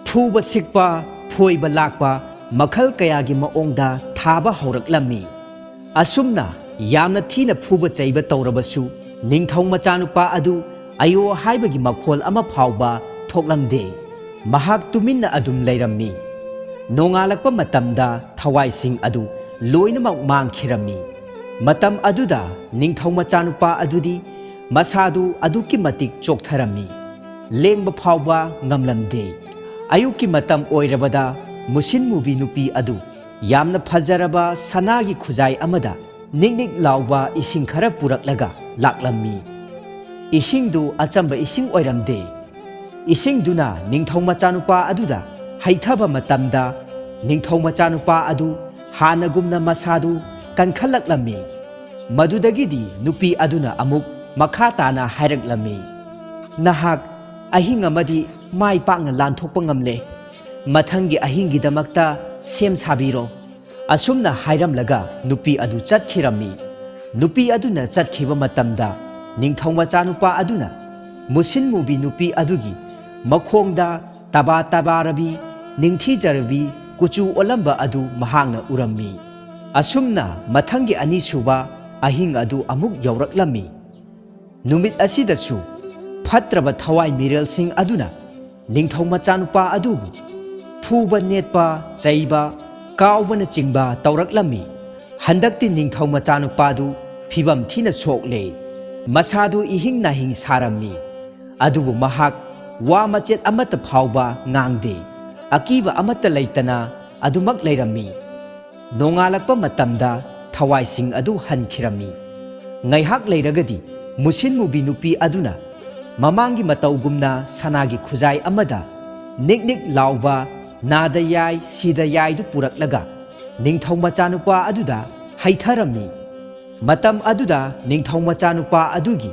ꯐꯨꯕ ꯁꯤꯛꯄ, ꯐꯣꯏꯕ ꯂꯥꯛꯄ ꯃꯈꯜ ꯀꯌꯥꯒꯤ ꯃꯑꯣꯡꯗ ꯊꯥꯕ ꯍꯧꯔꯛꯂꯝꯃꯤ꯫ ꯑꯁꯨꯝꯅ ꯌꯥꯝꯅ ꯊꯤꯅ ꯐꯨꯕ ꯆꯩꯕ ꯇꯧꯔꯕꯁꯨ ꯅꯤꯡꯊꯧ ꯃꯆꯥꯅꯨꯄꯥ ꯑꯗꯨ ꯑꯌꯣ ꯍꯥꯏꯕꯒꯤ ꯃꯈꯣꯜ ꯑꯃ ꯐꯥꯎꯕ ꯊꯣꯛꯂꯝꯗꯦ꯫ ꯃꯍꯥꯛ ꯇꯨꯃꯤꯟꯅ ꯑꯗꯨꯝ ꯂꯩꯔꯝꯃꯤ꯫ ꯅꯣꯡꯉꯥꯜꯂꯛꯄ ꯃꯇꯝꯗ ꯊꯋꯥꯏꯁꯤꯡ ꯑꯗꯨ ꯂꯣꯏꯅꯃꯛ ꯃꯥꯡꯈꯤꯔꯝꯃꯤ꯫ ꯃꯇꯝ ꯑꯗꯨꯗ ꯅꯤꯡꯊꯧ ꯃꯆꯥꯅꯨꯄꯥ ꯑꯗꯨꯗꯤ ꯃꯁꯥꯗꯨ ꯑꯗꯨꯛꯀꯤ ꯃꯇꯤꯛ ꯆꯣꯛꯊꯔꯝꯃꯤ꯫ ꯂꯦꯡꯕ ꯐꯥꯎꯕ ꯉꯝꯂꯝꯗꯦ꯫ ꯑꯌꯨꯛꯀꯤ ꯃꯇꯝ ꯑꯣꯏꯔꯕꯗ ꯃꯨꯁꯤꯟ ꯃꯨꯕꯤ ꯅꯨꯄꯤ ꯑꯗꯨ ꯌꯥꯝꯅ ꯐꯖꯔꯕ ꯁꯅꯥꯒꯤ ꯈꯨꯖꯥꯏ ꯑꯃꯗ ꯅꯤꯛ ꯅꯤꯛ ꯂꯥꯎꯕ ꯏꯁꯤꯡ ꯈꯔ ꯄꯨꯔꯛꯂꯒ ꯂꯥꯛꯂꯝꯃꯤ꯫ ꯏꯁꯤꯡꯗꯨ ꯑꯆꯝꯕ ꯏꯁꯤꯡ ꯑꯣꯏꯔꯝꯗꯦ꯫ ꯏꯁꯤꯡꯗꯨꯅ ꯅꯤꯡꯊꯧ ꯃꯆꯥꯅꯨꯄꯥ ꯑꯗꯨꯗ ꯍꯩꯊꯕ ꯃꯇꯝꯗ, ꯅꯤꯡꯊꯧ ꯃꯆꯥꯅꯨꯄꯥ ꯑꯗꯨ ꯍꯥꯟꯅꯒꯨꯝꯅ ꯃꯁꯥꯗꯨ ꯀꯟꯈꯠꯂꯛꯂꯝꯃꯤ꯫ ꯃꯗꯨꯗꯒꯤꯗꯤ ꯅꯨꯄꯤ ꯑꯗꯨꯅ ꯑꯃꯨꯛ ꯃꯈꯥ ꯇꯥꯅ ꯍꯥꯏꯔꯛꯂꯝꯃꯤ, "ꯅꯍꯥꯛ ꯑꯍꯤꯡ ꯑꯃꯗꯤ ꯃꯥꯏ ꯄꯥꯛꯅ ꯂꯥꯟꯊꯣꯛꯄ ꯉꯝꯂꯦ꯫ ꯃꯊꯪꯒꯤ ꯑꯍꯤꯡꯒꯤꯗꯃꯛꯇ ꯁꯦꯝ ꯁꯥꯕꯤꯔꯣ꯫" ꯑꯁꯨꯝꯅ ꯍꯥꯏꯔꯝꯂꯒ ꯅꯨꯄꯤ ꯑꯗꯨ ꯆꯠꯈꯤꯔꯝꯃꯤ꯫ ꯅꯨꯄꯤ ꯑꯗꯨꯅ ꯆꯠꯈꯤꯕ ꯃꯇꯝꯗ ꯅꯤꯡꯊꯧ ꯃꯆꯥꯅꯨꯄꯥ ꯑꯗꯨꯅ ꯃꯨꯁꯤꯟ ꯃꯨꯕꯤ ꯅꯨꯄꯤ ꯑꯗꯨꯒꯤ ꯃꯈꯣꯡꯗ ꯇꯕꯥ ꯇꯕꯥꯔꯕꯤ, ꯅꯤꯡꯊꯤꯖꯔꯕꯤ ꯀꯨꯆꯨ ꯑꯣꯜꯂꯝꯕ ꯑꯗꯨ ꯃꯍꯥꯛꯅ ꯎꯔꯝꯃꯤ꯫ ꯑꯁꯨꯝꯅ ꯃꯊꯪꯒꯤ ꯑꯅꯤꯁꯨꯕ ꯑꯍꯤꯡ ꯑꯗꯨ ꯑꯃꯨꯛ ꯌꯧꯔꯛꯂꯝꯃꯤ꯫ ꯅꯨꯃꯤꯠ ꯑꯁꯤꯗꯁꯨ ꯐꯠꯇ꯭ꯔꯕ ꯊꯋꯥꯏ ꯃꯤꯔꯦꯜꯁꯤꯡ ꯑꯗꯨꯅ ꯅꯤꯡꯊꯧ ꯃꯆꯥꯅꯨꯄꯥ ꯑꯗꯨꯕꯨ ꯐꯨꯕ, ꯅꯦꯠꯄ, ꯆꯩꯕ, ꯀꯥꯎꯕꯅꯆꯤꯡꯕ ꯇꯧꯔꯛꯂꯝꯃꯤ꯫ ꯍꯟꯗꯛꯇꯤ ꯅꯤꯡꯊꯧ ꯃꯆꯥꯅꯨꯄꯥꯗꯨ ꯐꯤꯕꯝ ꯊꯤꯅ ꯁꯣꯛꯂꯦ꯫ ꯃꯁꯥꯗꯨ ꯏꯍꯤꯡ ꯅꯥꯍꯤꯡ ꯁꯥꯔꯝꯃꯤ꯫ ꯑꯗꯨꯕꯨ ꯃꯍꯥꯛ ꯋꯥ ꯃꯆꯦꯠ ꯑꯃꯠꯇ ꯐꯥꯎꯕ ꯉꯥꯡꯗꯦ꯫ ꯑꯀꯤꯕ ꯑꯃꯠꯇ ꯂꯩꯇꯅ ꯑꯗꯨꯃꯛ ꯂꯩꯔꯝꯃꯤ꯫ ꯅꯣꯡꯉꯥꯜꯂꯛꯄ ꯃꯇꯝꯗ ꯊꯋꯥꯏꯁꯤꯡ ꯑꯗꯨ ꯍꯟꯈꯤꯔꯝꯃꯤ꯫ ꯉꯥꯏꯍꯥꯛ ꯂꯩꯔꯒꯗꯤ ꯃꯨꯁꯤꯟ ꯃꯨꯕꯤ ꯅꯨꯄꯤ ꯑꯗꯨꯅ ꯃꯃꯥꯡꯒꯤ ꯃꯇꯧꯒꯨꯝꯅ ꯁꯅꯥꯒꯤ ꯈꯨꯖꯥꯏ ꯑꯃꯗ ꯅꯤꯛ ꯅꯤꯛ ꯂꯥꯎꯕ, ꯅꯥꯗ ꯌꯥꯏ, ꯁꯤꯗ ꯌꯥꯏꯗꯨ ꯄꯨꯔꯛꯂꯒ ꯅꯤꯡꯊꯧ ꯃꯆꯥꯅꯨꯄꯥ ꯑꯗꯨꯗ ꯍꯩꯊꯔꯝꯃꯤ꯫ ꯃꯇꯝ ꯑꯗꯨꯗ ꯅꯤꯡꯊꯧ ꯃꯆꯥꯅꯨꯄꯥ ꯑꯗꯨꯒꯤ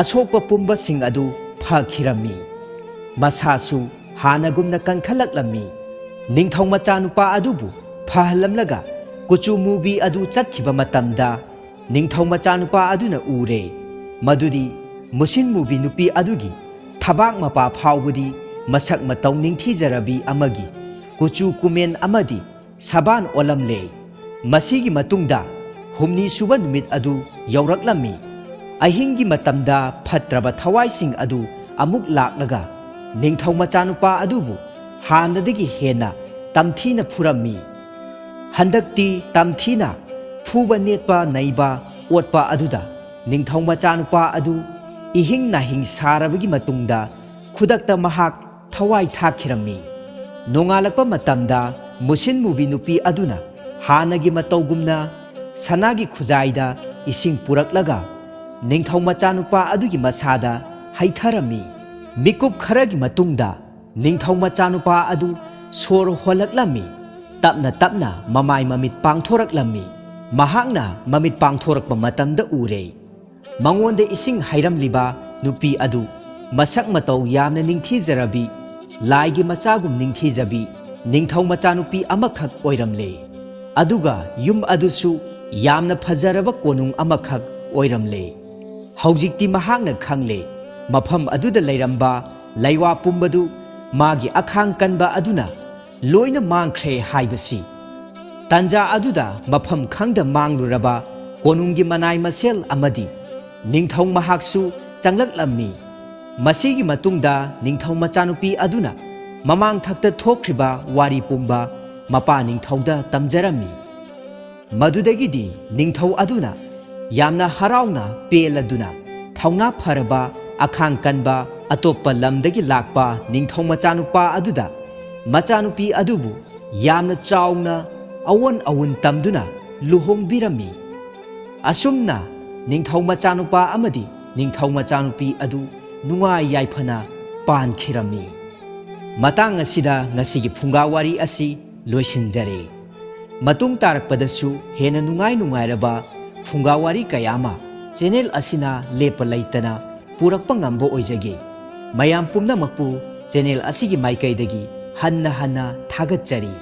ꯑꯁꯣꯛꯄ ꯄꯨꯝꯕꯁꯤꯡ ꯑꯗꯨ ꯐꯈꯤꯔꯝꯃꯤ꯫ ꯃꯁꯥꯁꯨ ꯍꯥꯟꯅꯒꯨꯝꯅ ꯀꯟꯈꯠꯂꯛꯂꯝꯃꯤ꯫ ꯅꯤꯡꯊꯧ ꯃꯆꯥꯅꯨꯄꯥ ꯑꯗꯨꯕꯨ ꯐꯍꯜꯂꯝꯂꯒ ꯀꯨꯆꯨ ꯃꯨꯕꯤ ꯑꯗꯨ ꯆꯠꯈꯤꯕ ꯃꯇꯝꯗ, ꯅꯤꯡꯊꯧ ꯃꯆꯥꯅꯨꯄꯥ ꯑꯗꯨꯅ ꯎꯔꯦ ꯃꯗꯨꯗꯤ ꯃꯨꯁꯤꯟ ꯃꯨꯕꯤ ꯅꯨꯄꯤ ꯑꯗꯨꯒꯤ ꯊꯕꯥꯛ ꯃꯄꯥ ꯐꯥꯎꯕꯗꯤ ꯃꯁꯛ ꯃꯇꯧ ꯅꯤꯡꯊꯤꯖꯔꯕꯤ ꯑꯃꯒꯤ ꯀꯨꯆꯨ ꯀꯨꯃꯦꯟ ꯑꯃꯗꯤ ꯁꯕꯥꯟ ꯑꯣꯜꯂꯝꯂꯦ꯫ ꯃꯁꯤꯒꯤ ꯃꯇꯨꯡꯗ ꯍꯨꯝꯅꯤ ꯁꯨꯕ ꯅꯨꯃꯤꯠ ꯑꯗꯨ ꯌꯧꯔꯛꯂꯝꯃꯤ꯫ ꯑꯍꯤꯡꯒꯤ ꯃꯇꯝꯗ ꯐꯠꯇ꯭ꯔꯕ ꯊꯋꯥꯏꯁꯤꯡ ꯑꯗꯨ ꯑꯃꯨꯛ ꯂꯥꯛꯂꯒ ꯅꯤꯡꯊꯧ ꯃꯆꯥꯅꯨꯄꯥ ꯑꯗꯨꯕꯨ ꯍꯥꯟꯅꯗꯒꯤ ꯍꯦꯟꯅ ꯇꯝꯊꯤꯅ ꯐꯨꯔꯝꯃꯤ꯫ ꯍꯟꯗꯛꯇꯤ ꯇꯝꯊꯤꯅ ꯐꯨꯕ ꯅꯦꯠꯄ ꯅꯩꯕ ꯑꯣꯠꯄ ꯑꯗꯨꯗ ꯅꯤꯡꯊꯧ ꯃꯆꯥꯅꯨꯄꯥ ꯑꯗꯨ ꯏꯍꯤꯡ ꯅꯥꯍꯤꯡ ꯁꯥꯔꯕꯒꯤ ꯃꯇꯨꯡꯗ ꯈꯨꯗꯛꯇ ꯃꯍꯥꯛ ꯊꯋꯥꯏ ꯊꯥꯈꯤꯔꯝꯃꯤ꯫ ꯅꯣꯡꯉꯥꯜꯂꯛꯄ ꯃꯇꯝꯗ ꯃꯨꯁꯤꯟ ꯃꯨꯕꯤ ꯅꯨꯄꯤ ꯑꯗꯨꯅ ꯍꯥꯟꯅꯒꯤ ꯃꯇꯧꯒꯨꯝꯅ ꯁꯅꯥꯒꯤ ꯈꯨꯖꯥꯏꯗ ꯏꯁꯤꯡ ꯄꯨꯔꯛꯂꯒ ꯅꯤꯡꯊꯧ ꯃꯆꯥꯅꯨꯄꯥ ꯑꯗꯨꯒꯤ ꯃꯁꯥꯗ ꯍꯩꯊꯔꯝꯃꯤ꯫ ꯃꯤꯀꯨꯞ ꯈꯔꯒꯤ ꯃꯇꯨꯡꯗ ꯅꯤꯡꯊꯧ ꯃꯆꯥꯅꯨꯄꯥ ꯑꯗꯨ ꯁꯣꯔ ꯍꯣꯜꯂꯛꯂꯝꯃꯤ꯫ ꯇꯞꯅ ꯇꯞꯅ ꯃꯃꯥꯏ ꯃꯃꯤꯠ ꯄꯥꯡꯊꯣꯔꯛꯂꯝꯃꯤ꯫ ꯃꯍꯥꯛꯅ ꯃꯃꯤꯠ ꯄꯥꯡꯊꯣꯔꯛꯄ ꯃꯇꯝꯗ ꯎꯔꯦ꯫ ꯃꯉꯣꯟꯗ ꯏꯁꯤꯡ ꯍꯩꯔꯝꯂꯤꯕ ꯅꯨꯄꯤ ꯑꯗꯨ ꯃꯁꯛ ꯃꯇꯧ ꯌꯥꯝꯅ ꯅꯤꯡꯊꯤꯖꯔꯕꯤ, ꯂꯥꯏꯒꯤ ꯃꯆꯥꯒꯨꯝ ꯅꯤꯡꯊꯤꯖꯕꯤ ꯅꯤꯡꯊꯧ ꯃꯆꯥꯅꯨꯄꯤ ꯑꯃꯈꯛ ꯑꯣꯏꯔꯝꯂꯦ꯫ ꯑꯗꯨꯒ ꯌꯨꯝ ꯑꯗꯨꯁꯨ ꯌꯥꯝꯅ ꯐꯖꯔꯕ ꯀꯣꯅꯨꯡ ꯑꯃꯈꯛ ꯑꯣꯏꯔꯝꯂꯦ꯫ ꯍꯧꯖꯤꯛꯇꯤ ꯃꯍꯥꯛꯅ ꯈꯪꯂꯦ, ꯃꯐꯝ ꯑꯗꯨꯗ ꯂꯩꯔꯝꯕ ꯂꯩꯋꯥ ꯄꯨꯝꯕꯗꯨ ꯃꯥꯒꯤ ꯑꯈꯥꯡ ꯀꯟꯕ ꯑꯗꯨꯅ ꯂꯣꯏꯅ ꯃꯥꯡꯈ꯭ꯔꯦ ꯍꯥꯏꯕꯁꯤ꯫ ꯇꯟꯖꯥ ꯑꯗꯨꯗ ꯃꯐꯝ ꯈꯪꯗ ꯃꯥꯡꯂꯨꯔꯕ ꯀꯣꯅꯨꯡꯒꯤ ꯃꯅꯥꯏ ꯃꯁꯦꯜ ꯑꯃꯗꯤ ꯅꯤꯡꯊꯧ ꯃꯍꯥꯛꯁꯨ ꯆꯪꯂꯛꯂꯝꯃꯤ꯫ ꯃꯁꯤꯒꯤ ꯃꯇꯨꯡꯗ ꯅꯤꯡꯊꯧ ꯃꯆꯥꯅꯨꯄꯤ ꯑꯗꯨꯅ ꯃꯃꯥꯡꯊꯛꯇ ꯊꯣꯛꯈ꯭ꯔꯤꯕ ꯋꯥꯔꯤ ꯄꯨꯝꯕ ꯃꯄꯥ ꯅꯤꯡꯊꯧꯗ ꯇꯝꯖꯔꯝꯃꯤ꯫ ꯃꯗꯨꯗꯒꯤꯗꯤ ꯅꯤꯡꯊꯧ ꯑꯗꯨꯅ ꯌꯥꯝꯅ ꯍꯔꯥꯎꯅ ꯄꯦꯜꯂꯗꯨꯅ ꯊꯧꯅꯥ ꯐꯔꯕ ꯑꯈꯥꯡ ꯀꯟꯕ ꯑꯇꯣꯞꯄ ꯂꯝꯗꯒꯤ ꯂꯥꯛꯄ ꯅꯤꯡꯊꯧ ꯃꯆꯥꯅꯨꯄꯥ ꯑꯗꯨꯗ ꯃꯆꯥꯅꯨꯄꯤ ꯑꯗꯨꯕꯨ ꯌꯥꯝꯅ ꯆꯥꯎꯅ ꯑꯑꯣꯟ ꯑꯋꯨꯟ ꯇꯝꯗꯨꯅ ꯂꯨꯍꯣꯡꯕꯤꯔꯝꯃꯤ꯫ ꯑꯁꯨꯝꯅ ꯅꯤꯡꯊꯧ ꯃꯆꯥꯅꯨꯄꯥ ꯑꯃꯗꯤ ꯅꯤꯡꯊꯧ ꯃꯆꯥꯅꯨꯄꯤ ꯑꯗꯨ ꯅꯨꯡꯉꯥꯏ ꯌꯥꯏꯐꯅ ꯄꯥꯟꯈꯤꯔꯝꯃꯤ꯫ ꯃꯇꯥꯡ ꯑꯁꯤꯗ ꯉꯁꯤꯒꯤ ꯐꯨꯡꯒꯥ ꯋꯥꯔꯤ ꯑꯁꯤ ꯂꯣꯏꯁꯤꯟꯖꯔꯦ꯫ ꯃꯇꯨꯡ ꯇꯥꯔꯛꯄꯗꯁꯨ ꯍꯦꯟꯅ ꯅꯨꯡꯉꯥꯏ ꯅꯨꯡꯉꯥꯏꯔꯕ ꯐꯨꯡꯒꯥ ꯋꯥꯔꯤ ꯀꯌꯥ ꯑꯃ ꯆꯦꯅꯦꯜ ꯑꯁꯤꯅ ꯂꯦꯞꯄ ꯂꯩꯇꯅ ꯄꯨꯔꯛꯄ ꯉꯝꯕ ꯑꯣꯏꯖꯒꯦ꯫ ꯃꯌꯥꯝ ꯄꯨꯝꯅꯃꯛꯄꯨ ꯆꯦꯅꯦꯜ ꯑꯁꯤꯒꯤ ꯃꯥꯏꯀꯩꯗꯒꯤ ꯍꯟꯅ ꯍꯟꯅ ꯊꯥꯒꯠꯆꯔꯤ꯫